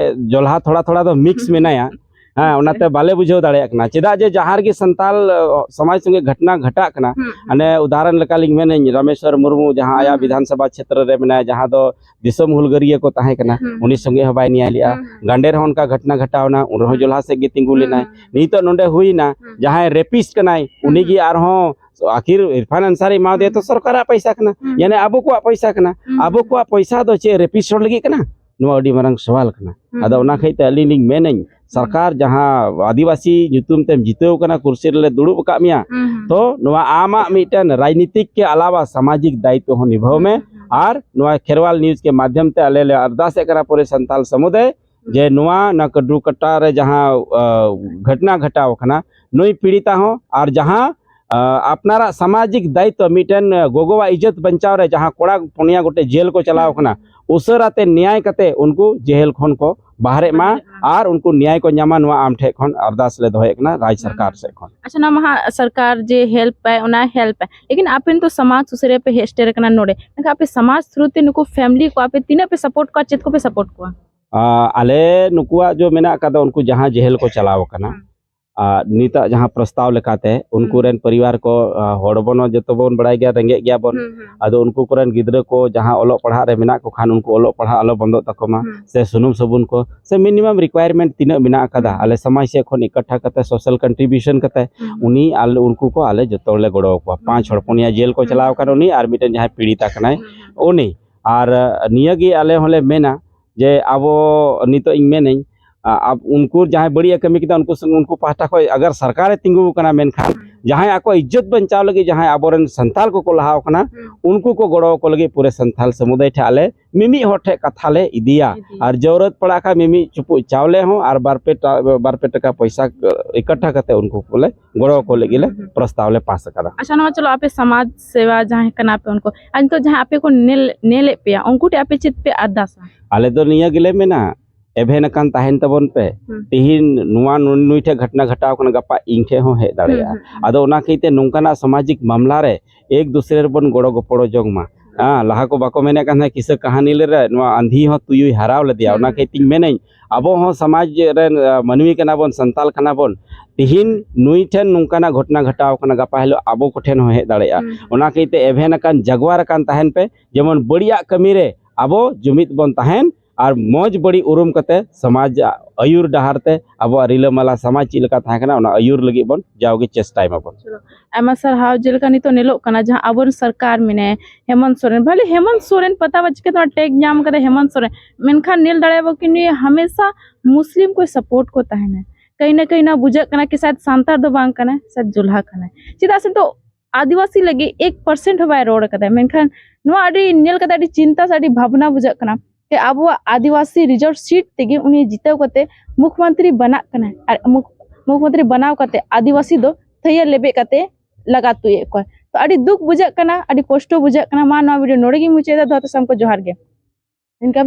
ᱡᱚᱞᱦᱟ ᱛᱷᱚᱲᱟ ᱛᱷᱚᱲᱟ ᱫᱚ mix ᱦᱩᱸ᱾ ᱢᱮᱱᱟᱭᱟ᱾ ᱦᱮᱸ, ᱟᱪᱪᱷᱟ᱾ ᱚᱱᱟᱛᱮ ᱵᱟᱞᱮ ᱵᱩᱡᱷᱟᱹᱣ ᱫᱟᱲᱮᱭᱟᱜ ᱠᱟᱱᱟ᱾ ᱪᱮᱫᱟᱜ ᱡᱮ ᱡᱟᱦᱟᱸ ᱨᱮᱜᱮ ᱥᱟᱱᱛᱟᱞ, ᱚ, ᱥᱚᱢᱟᱡᱽ ᱥᱚᱸᱜᱮ ᱜᱷᱚᱴᱱᱟ ᱜᱷᱟᱴᱟᱜ ᱠᱟᱱᱟ, ᱦᱩᱸ, ᱦᱩᱸ᱾ ᱢᱟᱱᱮ ᱩᱫᱟᱦᱚᱨᱚᱱ ᱞᱮᱠᱟᱞᱤᱧ ᱢᱮᱱᱟᱹᱧ, ᱨᱟᱢᱮᱥᱣᱚᱨ ᱢᱩᱨᱢᱩ ᱡᱟᱦᱟᱸ ᱦᱩᱸ, ᱟᱭᱟᱜ ᱦᱩᱸ᱾ ᱵᱤᱫᱷᱟᱱ ᱥᱚᱵᱷᱟ ᱪᱷᱮᱛᱨᱚ ᱨᱮ ᱢᱮᱱᱟᱭᱟ, ᱡᱟᱦᱟᱸ ᱫᱚ ᱫᱤᱥᱚᱢ ᱦᱩᱞᱜᱟᱹᱨᱤᱭᱟᱹ ᱠᱚ ᱛᱟᱦᱮᱸ ᱠᱟᱱᱟ, ᱦᱩᱸ, ᱩᱱᱤ ᱦᱩᱸ᱾ ᱥᱚᱸᱜᱮ ᱦᱚᱸ ᱵᱟᱭ ᱱᱮᱭᱟᱭ ᱞᱮᱜᱼᱟ᱾ ᱦᱩᱸ, ᱦᱩᱸ᱾ ᱜᱟᱸᱰᱮ ᱨᱮᱦᱚᱸ ᱚᱱᱠᱟ ᱜᱷᱚᱴᱱᱟ ᱜᱷᱟᱴᱟᱣ ᱮᱱᱟ, ᱩᱱ ᱨᱮᱦᱚᱸ ᱦᱩᱸ᱾ ᱡᱚᱞᱦᱟ ᱥᱮᱫ ᱜᱮ ᱛᱤᱸᱜᱩ ᱦᱩᱸ, ᱞᱮᱱᱟᱭ᱾ ᱦᱩᱸ᱾ ᱱᱤᱛᱚᱜ ᱱᱚᱰᱮ ᱦᱩᱭᱱᱟ, ᱦᱩᱸ, ᱡᱟᱦᱟᱸᱭ ᱦᱩᱸ᱾ Rapist ᱠᱟᱱᱟᱭ, ᱦᱩᱸ, ᱩᱱᱤ ᱦᱩᱸ᱾ ᱜᱮ ᱟᱨᱦᱚᱸ ᱟᱹᱠᱷᱤᱨ ᱤᱨᱯᱷᱟᱱ ᱟᱱᱥᱟᱨᱤ ᱮᱢᱟᱣ ᱫᱮᱭᱟ ᱛᱚ ᱦᱩᱸ᱾ ᱥᱚᱨᱠᱟᱨᱟᱜ ᱯᱚᱭᱥᱟ ᱠᱟᱱᱟ᱾ ᱦᱩᱸ, ᱭᱟᱱᱮ ᱦᱩᱸ᱾ ᱟᱵᱚ ᱠᱚᱣᱟᱜ ᱯᱚᱭᱥᱟ ᱠᱟᱱᱟ᱾ ᱦᱩᱸ, ᱟᱵᱚ ᱦᱩᱸ᱾ ᱠᱚᱣᱟᱜ ᱯᱚᱭᱥᱟ ᱫᱚ ᱪᱮᱫ rapist ᱦᱚᱲ ᱞᱟᱹᱜᱤᱫ ᱠᱟᱱᱟ? ᱱᱚᱣᱟ ᱟᱹᱰᱤ ᱢᱟᱨᱟᱝ ᱥᱚᱣᱟᱞ ᱠᱟᱱᱟ᱾ ᱦᱩᱸ, ᱟᱫᱚ ᱦᱩᱸ, ᱚᱱᱟ ᱦᱩᱸ᱾ ᱠᱷᱟᱹᱛᱤᱨ ᱛᱮ ᱟᱹᱞᱤᱧ ᱞᱤᱧ ᱢᱮᱱᱟᱹᱧ, ᱦᱩᱸ᱾ ᱥᱚᱨᱠᱟᱨ ᱡᱟᱦᱟᱸ ᱟᱹᱫᱤᱵᱟᱹᱥᱤ ᱧᱩᱛᱩᱢ ᱛᱮᱢ ᱡᱤᱛᱟᱹᱣ ᱠᱟᱱᱟ, ᱠᱩᱨᱥᱤ ᱨᱮᱞᱮ ᱫᱩᱲᱩᱵ ᱟᱠᱟᱫ ᱢᱮᱭᱟ, ᱦᱩᱸ, ᱦᱩᱸ᱾ ᱛᱚ ᱱᱚᱣᱟ ᱟᱢᱟᱜ ᱢᱤᱫᱴᱮᱱ ᱨᱟᱡᱽᱱᱤᱛᱤᱠ ᱠᱮ ᱟᱞᱟᱣᱟ ᱥᱟᱢᱟᱡᱤᱠ ᱫᱟᱭᱤᱛᱛᱚ ᱦᱚᱸ ᱱᱤᱵᱷᱟᱹᱣ ᱦᱩᱸ, ᱢᱮ᱾ ᱦᱩᱸ, ᱦᱩᱸ᱾ ᱟᱨ ᱱᱚᱣᱟ ᱠᱷᱮᱨᱣᱟᱞ news ᱠᱮ ᱢᱟᱫᱷᱭᱚᱢ ᱛᱮ ᱟᱞᱮ ᱞᱮ ᱟᱨᱫᱟᱥᱮᱫ ᱠᱟᱱᱟ ᱯᱩᱨᱟᱹ ᱥᱟᱱᱛᱟᱞ ᱥᱟᱢᱩᱫᱟᱭ ᱦᱩᱸ᱾ ᱡᱮ ᱱᱚᱣᱟ, ᱱᱚᱣᱟ ᱠᱟᱹᱰᱨᱩ ᱠᱟᱴᱟ ᱨᱮ ᱡᱟᱦᱟᱸ, ᱟ, ᱜᱷᱚᱴᱱᱟ ᱜᱷᱚᱴᱟᱣ ᱟᱠᱟᱱᱟ, ᱱᱩᱭ ᱯᱤᱲᱤᱛᱟ ᱦᱚᱸ ᱟᱨ ᱡᱟᱦᱟᱸ, ᱟ, ᱟᱯᱱᱟᱨᱟᱜ ᱥᱟᱢᱟᱡᱤᱠ ᱫᱟᱭᱤᱛᱛᱚ, ᱢᱤᱫᱴᱮᱱ, ᱟ, ᱜᱚᱜᱚᱣᱟᱜ ᱤᱡᱽᱡᱚᱛ ᱵᱟᱧᱪᱟᱣ ᱨᱮ ᱡᱟᱦᱟᱸ ᱠᱚᱲᱟ ᱯᱩᱱᱭᱟ ᱜᱚᱴᱮᱡ ᱡᱮᱞ ᱠᱚ ᱪᱟᱞᱟᱣ ᱦᱩᱸ, ᱠᱟᱱᱟ, ᱦᱩᱸ᱾ ᱩᱥᱟᱹᱨᱟ ᱛᱮ ᱱᱮᱭᱟᱭ ᱠᱟᱛᱮ ᱩᱱᱠᱩ ᱡᱮᱦᱮᱞ ᱠᱷᱚᱱ ᱠᱚ ᱵᱟᱦᱨᱮᱜ ᱢᱟ ᱵᱟᱦᱨᱮᱜ ᱢᱟ᱾ ᱟᱨ ᱩᱱᱠᱩ ᱱᱮᱭᱟᱭ ᱠᱚ ᱧᱟᱢᱟ, ᱱᱚᱣᱟ ᱟᱢ ᱴᱷᱮᱡ ᱠᱷᱚᱱ ᱟᱨᱫᱟᱥ ᱞᱮ ᱫᱚᱦᱚᱭᱮᱫ ᱠᱟᱱᱟ ᱨᱟᱡᱽ ᱦᱩᱸ, ᱥᱚᱨᱠᱟᱨ ᱦᱩᱸ᱾ ᱥᱮᱫ ᱠᱷᱚᱱ᱾ ᱟᱪᱪᱷᱟ, ᱱᱚᱣᱟ ᱢᱟ ᱦᱟᱸᱜ ᱥᱚᱨᱠᱟᱨ ᱡᱮ help ᱟᱭ, ᱚᱱᱟ help ᱟᱭ, ᱞᱮᱠᱤᱱ ᱟᱯᱮ ᱱᱤᱛᱚᱜ ᱥᱚᱢᱟᱡᱽ ᱥᱩᱥᱟᱹᱨᱤᱭᱟᱹ ᱯᱮ ᱦᱮᱡ ᱥᱮᱴᱮᱨ ᱟᱠᱟᱱᱟ ᱱᱚᱰᱮ, ᱢᱮᱱᱠᱷᱟᱱ ᱟᱯᱮ ᱥᱚᱢᱟᱡᱽ through ᱛᱮ ᱱᱩᱠᱩ family ᱠᱚ ᱟᱯᱮ ᱛᱤᱱᱟᱹᱜ ᱯᱮ support ᱠᱚᱣᱟ, ᱪᱮᱫ ᱠᱚᱯᱮ support ᱠᱚᱣᱟ? ᱟ, ᱟᱞᱮ ᱱᱩᱠᱩᱣᱟᱜ ᱡᱚ ᱢᱮᱱᱟᱜ ᱟᱠᱟᱫᱟ, ᱩᱱᱠᱩ ᱡᱟᱦᱟᱸ ᱡᱮᱦᱮᱞ ᱠᱚ ᱪᱟᱞᱟᱣ ᱟᱠᱟᱱᱟ, ᱦᱩᱸ᱾ ᱟᱨ ᱱᱤᱛᱟᱜ ᱡᱟᱦᱟᱸ ᱯᱨᱚᱥᱛᱟᱵ ᱞᱮᱠᱟᱛᱮ, ᱩᱱᱠᱩ ᱦᱩᱸ᱾ ᱨᱮᱱ ᱯᱚᱨᱤᱵᱟᱨ ᱠᱚ, ᱟ, ᱦᱚᱲ ᱵᱚᱱ ᱡᱚᱛᱚ ᱵᱚᱱ ᱵᱟᱲᱟᱭ ᱜᱮᱭᱟ, ᱨᱮᱸᱜᱮᱡ ᱜᱮᱭᱟ ᱵᱚᱱ᱾ ᱦᱩᱸ, ᱦᱩᱸ᱾ ᱟᱫᱚ ᱩᱱᱠᱩ ᱠᱚᱨᱮᱱ ᱜᱤᱫᱽᱨᱟᱹ ᱠᱚ ᱡᱟᱦᱟᱸ ᱚᱞᱚᱜ ᱯᱟᱲᱦᱟᱜ ᱨᱮ ᱢᱮᱱᱟᱜ ᱠᱚ ᱠᱷᱟᱱ, ᱩᱱᱠᱩ ᱚᱞᱚᱜ ᱯᱟᱲᱦᱟᱜ ᱟᱞᱚ ᱵᱚᱱᱫᱚᱜ ᱛᱟᱠᱚ ᱢᱟ, ᱦᱩᱸ᱾ ᱥᱮ ᱥᱩᱱᱩᱢ ᱥᱟᱵᱩᱱ ᱠᱚ, ᱥᱮ minimum requirement ᱛᱤᱱᱟᱹᱜ ᱢᱮᱱᱟᱜ ᱟᱠᱟᱫᱟ, ᱦᱩᱸ᱾ ᱟᱞᱮ ᱥᱚᱢᱟᱡᱽ ᱥᱮᱫ ᱠᱷᱚᱱ ᱤᱠᱟᱴᱷᱟ ᱠᱟᱛᱮ social contribution ᱠᱟᱛᱮ, ᱦᱩᱸ᱾ ᱩᱱᱤ ᱟᱞᱮ, ᱩᱱᱠᱩ ᱠᱚ ᱟᱞᱮ ᱡᱚᱛᱚ ᱦᱚᱲ ᱞᱮ ᱜᱚᱲᱚ ᱟᱠᱚᱣᱟ᱾ ᱦᱩᱸ᱾ ᱯᱟᱸᱪ ᱦᱚᱲ, ᱯᱩᱱᱭᱟ ᱡᱮᱞ ᱠᱚ ᱦᱩᱸ᱾ ᱪᱟᱞᱟᱣ ᱟᱠᱟᱱ, ᱩᱱᱤ ᱟᱨ ᱢᱤᱫᱴᱮᱱ ᱡᱟᱦᱟᱸᱭ ᱯᱤᱲᱤᱛᱟ ᱠᱟᱱᱟᱭ, ᱦᱩᱸ, ᱦᱩᱸ᱾ ᱩᱱᱤ᱾ ᱟᱨ, ᱟ, ᱱᱤᱭᱟᱹ ᱜᱮ ᱟᱞᱮ ᱦᱚᱸᱞᱮ ᱢᱮᱱᱟ, ᱡᱮ ᱟᱵᱚ ᱱᱤᱛᱚᱜ ᱤᱧ ᱢᱮᱱᱟᱹᱧ, ᱟ, ᱟᱵ-, ᱩᱱᱠᱩ ᱡᱟᱦᱟᱸᱭ ᱵᱟᱹᱲᱤᱡ ᱮ ᱠᱟᱹᱢᱤ ᱠᱮᱫᱟ, ᱩᱱᱠᱩ ᱥᱚᱸᱜᱮ, ᱩᱱᱠᱩ ᱯᱟᱦᱴᱟ ᱠᱷᱚᱱ ᱟᱜᱟᱨ ᱥᱚᱨᱠᱟᱨᱮ ᱛᱤᱸᱜᱩ ᱟᱠᱟᱱᱟ, ᱢᱮᱱᱠᱷᱟᱱ ᱡᱟᱦᱟᱸᱭ ᱟᱠᱚ ᱤᱡᱽᱡᱚᱛ ᱵᱟᱧᱪᱟᱣ ᱞᱟᱹᱜᱤᱫ ᱡᱟᱦᱟᱸᱭ ᱟᱵᱚᱨᱮᱱ ᱥᱟᱱᱛᱟᱲ ᱠᱚᱠᱚ ᱞᱟᱦᱟ ᱟᱠᱟᱱᱟ, ᱩᱱᱠᱩ ᱠᱚ ᱜᱚᱲᱚ ᱟᱠᱚ ᱞᱟᱹᱜᱤᱫ ᱯᱩᱨᱟᱹ ᱥᱟᱱᱛᱟᱲ ᱥᱚᱢᱩᱫᱟᱭ ᱴᱷᱮᱱ ᱟᱞᱮ ᱢᱤᱢᱤᱫ ᱦᱚᱲ ᱴᱷᱮᱱ ᱠᱟᱛᱷᱟ ᱞᱮ ᱤᱫᱤᱭᱟ᱾ ᱤᱫᱤᱭᱟ᱾ ᱟᱨ ᱡᱟᱹᱨᱩᱲᱟᱛ ᱯᱟᱲᱟᱜ ᱠᱷᱟᱱ ᱢᱤᱢᱤᱫ ᱪᱩᱯᱩᱫ ᱪᱟᱣᱞᱮ ᱦᱚᱸ ᱟᱨ ᱵᱟᱨ ᱯᱮ ᱴᱟ-, ᱵᱟᱨ ᱯᱮ ᱴᱟᱠᱟ ᱯᱚᱭᱥᱟ ᱮᱠᱟᱴᱷᱟ ᱠᱟᱛᱮ ᱩᱱᱠᱩ ᱠᱚᱞᱮ ᱜᱚᱲᱚ ᱟᱠᱚ ᱞᱟᱹᱜᱤᱫ ᱞᱮ ᱯᱨᱚᱥᱛᱟᱵ ᱞᱮ ᱯᱟᱥ ᱟᱠᱟᱫᱟ᱾ ᱟᱪᱪᱷᱟ, ᱱᱚᱣᱟ ᱪᱚᱞᱚ ᱟᱯᱮ ᱥᱚᱢᱟᱡᱽ ᱥᱮᱵᱟ ᱡᱟᱦᱟᱸᱭ ᱠᱟᱱᱟ ᱯᱮ ᱩᱱᱠᱩ, ᱟᱨ ᱱᱤᱛᱚᱜ ᱡᱟᱦᱟᱸ ᱟᱯᱮ ᱠᱚ ᱧᱮᱞ, ᱧᱮᱞᱮᱫ ᱯᱮᱭᱟ, ᱩᱱᱠᱩ ᱴᱷᱮᱱ ᱟᱯᱮ ᱪᱮᱫ ᱯᱮ ᱟᱨᱫᱟᱥᱟ? ᱟᱞᱮ ᱫᱚ ᱱᱤᱭᱟᱹ ᱜᱮᱞᱮ ᱢᱮᱱᱟ, ᱮᱵᱷᱮᱱ ᱟᱠᱟᱱ ᱛᱟᱦᱮᱱ ᱛᱟᱵᱚᱱ ᱯᱮ᱾ ᱦᱩᱸ᱾ ᱛᱤᱦᱤᱧ ᱱᱚᱣᱟ ᱱᱩᱭ, ᱱᱩᱭ ᱴᱷᱮᱱ ᱜᱷᱚᱴᱱᱟ ᱜᱷᱚᱴᱟᱣ ᱠᱟᱱᱟ, ᱜᱟᱯᱟ ᱤᱧ ᱴᱷᱮᱱ ᱦᱚᱸ ᱦᱮᱡ ᱫᱟᱲᱮᱭᱟᱜᱼᱟ᱾ ᱦᱩᱸ, ᱦᱩᱸ, ᱦᱩᱸ᱾ ᱟᱫᱚ ᱚᱱᱟ ᱠᱷᱟᱹᱛᱤᱨ ᱛᱮ ᱱᱚᱝᱠᱟᱱᱟᱜ ᱥᱟᱢᱟᱡᱤᱠ ᱢᱟᱢᱞᱟ ᱨᱮ ᱮᱠ ᱫᱩᱥᱨᱮ ᱨᱮᱵᱚᱱ ᱜᱚᱲᱚ ᱜᱚᱯᱚᱲᱚ ᱡᱚᱝ ᱢᱟ᱾ ᱦᱮᱸ, ᱞᱟᱦᱟ ᱠᱚ ᱵᱟᱠᱚ ᱢᱮᱱᱮᱫ ᱠᱟᱱ ᱛᱟᱦᱮᱸᱫ, ᱠᱤᱥᱟᱹ ᱠᱟᱹᱦᱱᱤ ᱨᱮ ᱱᱚᱣᱟ ᱟᱸᱫᱷᱤ ᱦᱚᱸ ᱛᱩᱭᱩᱭ ᱦᱟᱨᱟᱣ ᱞᱮᱫᱮᱭᱟ᱾ ᱦᱩᱸ, ᱚᱱᱟ ᱦᱩᱸ᱾ ᱠᱷᱟᱹᱛᱤᱨ ᱛᱤᱧ ᱢᱮᱱᱟᱹᱧ, ᱟᱵᱚ ᱦᱚᱸ ᱥᱚᱢᱟᱡᱽ ᱨᱮᱱ, ᱟ, ᱢᱟᱹᱱᱢᱤ ᱠᱟᱱᱟ ᱵᱚᱱ, ᱥᱟᱱᱛᱟᱲ ᱠᱟᱱᱟ ᱵᱚᱱ᱾ ᱛᱤᱦᱤᱧ ᱱᱩᱭ ᱴᱷᱮᱱ ᱱᱚᱝᱠᱟᱱᱟᱜ ᱜᱷᱚᱴᱱᱟ ᱜᱷᱚᱴᱟᱣ ᱠᱟᱱᱟ, ᱜᱟᱯᱟ ᱦᱤᱞᱳᱜ ᱟᱵᱚ ᱠᱚᱴᱷᱮᱱ ᱦᱚᱸ ᱦᱮᱡ ᱫᱟᱲᱮᱭᱟᱜᱼᱟ᱾ ᱦᱩᱸ, ᱦᱩᱸ᱾ ᱚᱱᱟ ᱠᱷᱟᱹᱛᱤᱨ ᱛᱮ ᱮᱵᱷᱮᱱ ᱟᱠᱟᱱ, ᱡᱟᱜᱣᱟᱨ ᱟᱠᱟᱱ ᱛᱟᱦᱮᱱ ᱯᱮ, ᱡᱮᱢᱚᱱ ᱵᱟᱹᱲᱤᱡᱟᱜ ᱠᱟᱹᱢᱤ ᱨᱮ ᱟᱵᱚ ᱡᱩᱢᱤᱫ ᱵᱚᱱ ᱛᱟᱦᱮᱱ ᱟᱨ ᱢᱚᱡᱽ ᱵᱟᱹᱲᱤᱡ ᱩᱨᱩᱢ ᱠᱟᱛᱮ ᱥᱚᱢᱟᱡᱽ ᱟᱹᱭᱩᱨ ᱰᱟᱦᱟᱨ ᱛᱮ ᱟᱵᱚᱣᱟᱜ ᱨᱤᱞᱟᱹᱢᱟᱞᱟ ᱥᱚᱢᱟᱡᱽ ᱪᱮᱫ ᱞᱮᱠᱟ ᱛᱟᱦᱮᱸ ᱠᱟᱱᱟ, ᱚᱱᱟ ᱟᱹᱭᱩᱨ ᱞᱟᱹᱜᱤᱫ ᱵᱚᱱ ᱡᱟᱣᱜᱮ ᱪᱮᱥᱴᱟᱭ ᱢᱟᱵᱚᱱ᱾ ᱟᱭᱢᱟ ᱥᱟᱨᱦᱟᱣ᱾ ᱡᱮᱞᱮᱠᱟ ᱱᱤᱛᱚᱜ ᱧᱮᱞᱚᱜ ᱠᱟᱱᱟ, ᱡᱟᱦᱟᱸ ᱟᱵᱚᱨᱮᱱ ᱥᱚᱨᱠᱟᱨ ᱢᱮᱱᱟᱭᱟ, ᱦᱮᱢᱚᱱᱛ ᱥᱚᱨᱮᱱ, ᱵᱷᱟᱞᱮ ᱦᱮᱢᱚᱱᱛ ᱥᱚᱨᱮᱱ ᱯᱟᱛᱟ ᱵᱟ ᱪᱤᱠᱟᱹᱛᱮ ᱚᱱᱟ ᱴᱮᱜᱽ ᱧᱟᱢ ᱠᱟᱫᱟ ᱦᱮᱢᱚᱱᱛ ᱥᱚᱨᱮᱱ, ᱢᱮᱱᱠᱷᱟᱱ ᱧᱮᱞ ᱫᱟᱲᱮᱭᱟᱵᱚ ᱠᱤ ᱱᱩᱭ ᱦᱟᱢᱮᱥᱟ ᱢᱩᱥᱞᱤᱢ ᱠᱚ ᱥᱟᱯᱳᱨᱴ ᱠᱚ ᱛᱟᱦᱮᱱᱟ᱾ ᱠᱟᱹᱦᱤ ᱱᱟ ᱠᱟᱹᱦᱤ ᱱᱚᱣᱟ ᱵᱩᱡᱷᱟᱹᱜ ᱠᱟᱱᱟ ᱠᱤ ᱥᱟᱭᱟᱫ ᱥᱟᱱᱛᱟᱲ ᱫᱚ ᱵᱟᱝ ᱠᱟᱱᱟᱭ, ᱥᱟᱭᱟᱫ ᱡᱩᱞᱦᱟ ᱠᱟᱱᱟᱭ᱾ ᱪᱮᱫᱟᱜ ᱥᱮ ᱱᱤᱛᱚᱜ ᱟᱹᱫᱤᱵᱟᱹᱥᱤ ᱞᱟᱹᱜᱤᱫ ᱮᱠ ᱯᱟᱨᱥᱮᱱᱴ ᱦᱚᱸ ᱵᱟᱭ ᱨᱚᱲ ᱠᱟᱫᱟ, ᱢᱮᱱᱠᱷᱟᱱ ᱱᱚᱣᱟ ᱟᱹᱰᱤ ᱧᱮᱞ ᱠᱟᱛᱮ ᱟᱹᱰᱤ ᱪᱤᱱᱛᱟ ᱥᱮ ᱟᱹᱰᱤ ᱵᱷᱟᱵᱽᱱᱟ ᱵᱩᱡᱷᱟᱹᱜ ᱠᱟᱱᱟ᱾ ᱛᱮ ᱟᱵᱚᱣᱟᱜ ᱟᱹᱫᱤᱵᱟᱹᱥᱤ ᱨᱤᱡᱟᱨᱵᱷ ᱥᱤᱴ ᱛᱮᱜᱮ ᱩᱱᱤ ᱡᱤᱛᱟᱹᱣ ᱠᱟᱛᱮ ᱢᱩᱠᱷᱢᱚᱱᱛᱨᱤ ᱵᱮᱱᱟᱜ ᱠᱟᱱᱟᱭ᱾ ᱟᱨ ᱢᱩᱠ-, ᱢᱩᱠᱷᱢᱚᱱᱛᱨᱤ ᱵᱮᱱᱟᱣ ᱠᱟᱛᱮ ᱟᱹᱫᱤᱵᱟᱹᱥᱤ ᱫᱚ ᱛᱷᱟᱹᱭᱟᱹ ᱞᱮᱵᱮᱫ ᱠᱟᱛᱮ ᱞᱟᱜᱟ ᱛᱩᱭᱮᱫ ᱠᱚᱣᱟ᱾ ᱛᱚ ᱟᱹᱰᱤ ᱫᱩᱠ ᱵᱩᱡᱷᱟᱹᱜ ᱠᱟᱱᱟ, ᱟᱹᱰᱤ ᱠᱚᱥᱴᱚ ᱵᱩᱡᱷᱟᱹᱜ ᱠᱟᱱᱟ᱾ ᱢᱟ ᱱᱚᱣᱟ ᱵᱷᱤᱰᱤᱭᱳ ᱱᱚᱰᱮ ᱜᱤᱧ ᱢᱩᱪᱟᱹᱫ ᱮᱫᱟ᱾ ᱫᱚᱦᱚ ᱛᱟᱥᱟᱢ ᱠᱚ ᱡᱚᱦᱟᱨ ᱜᱮ᱾ ᱤᱱᱠᱟ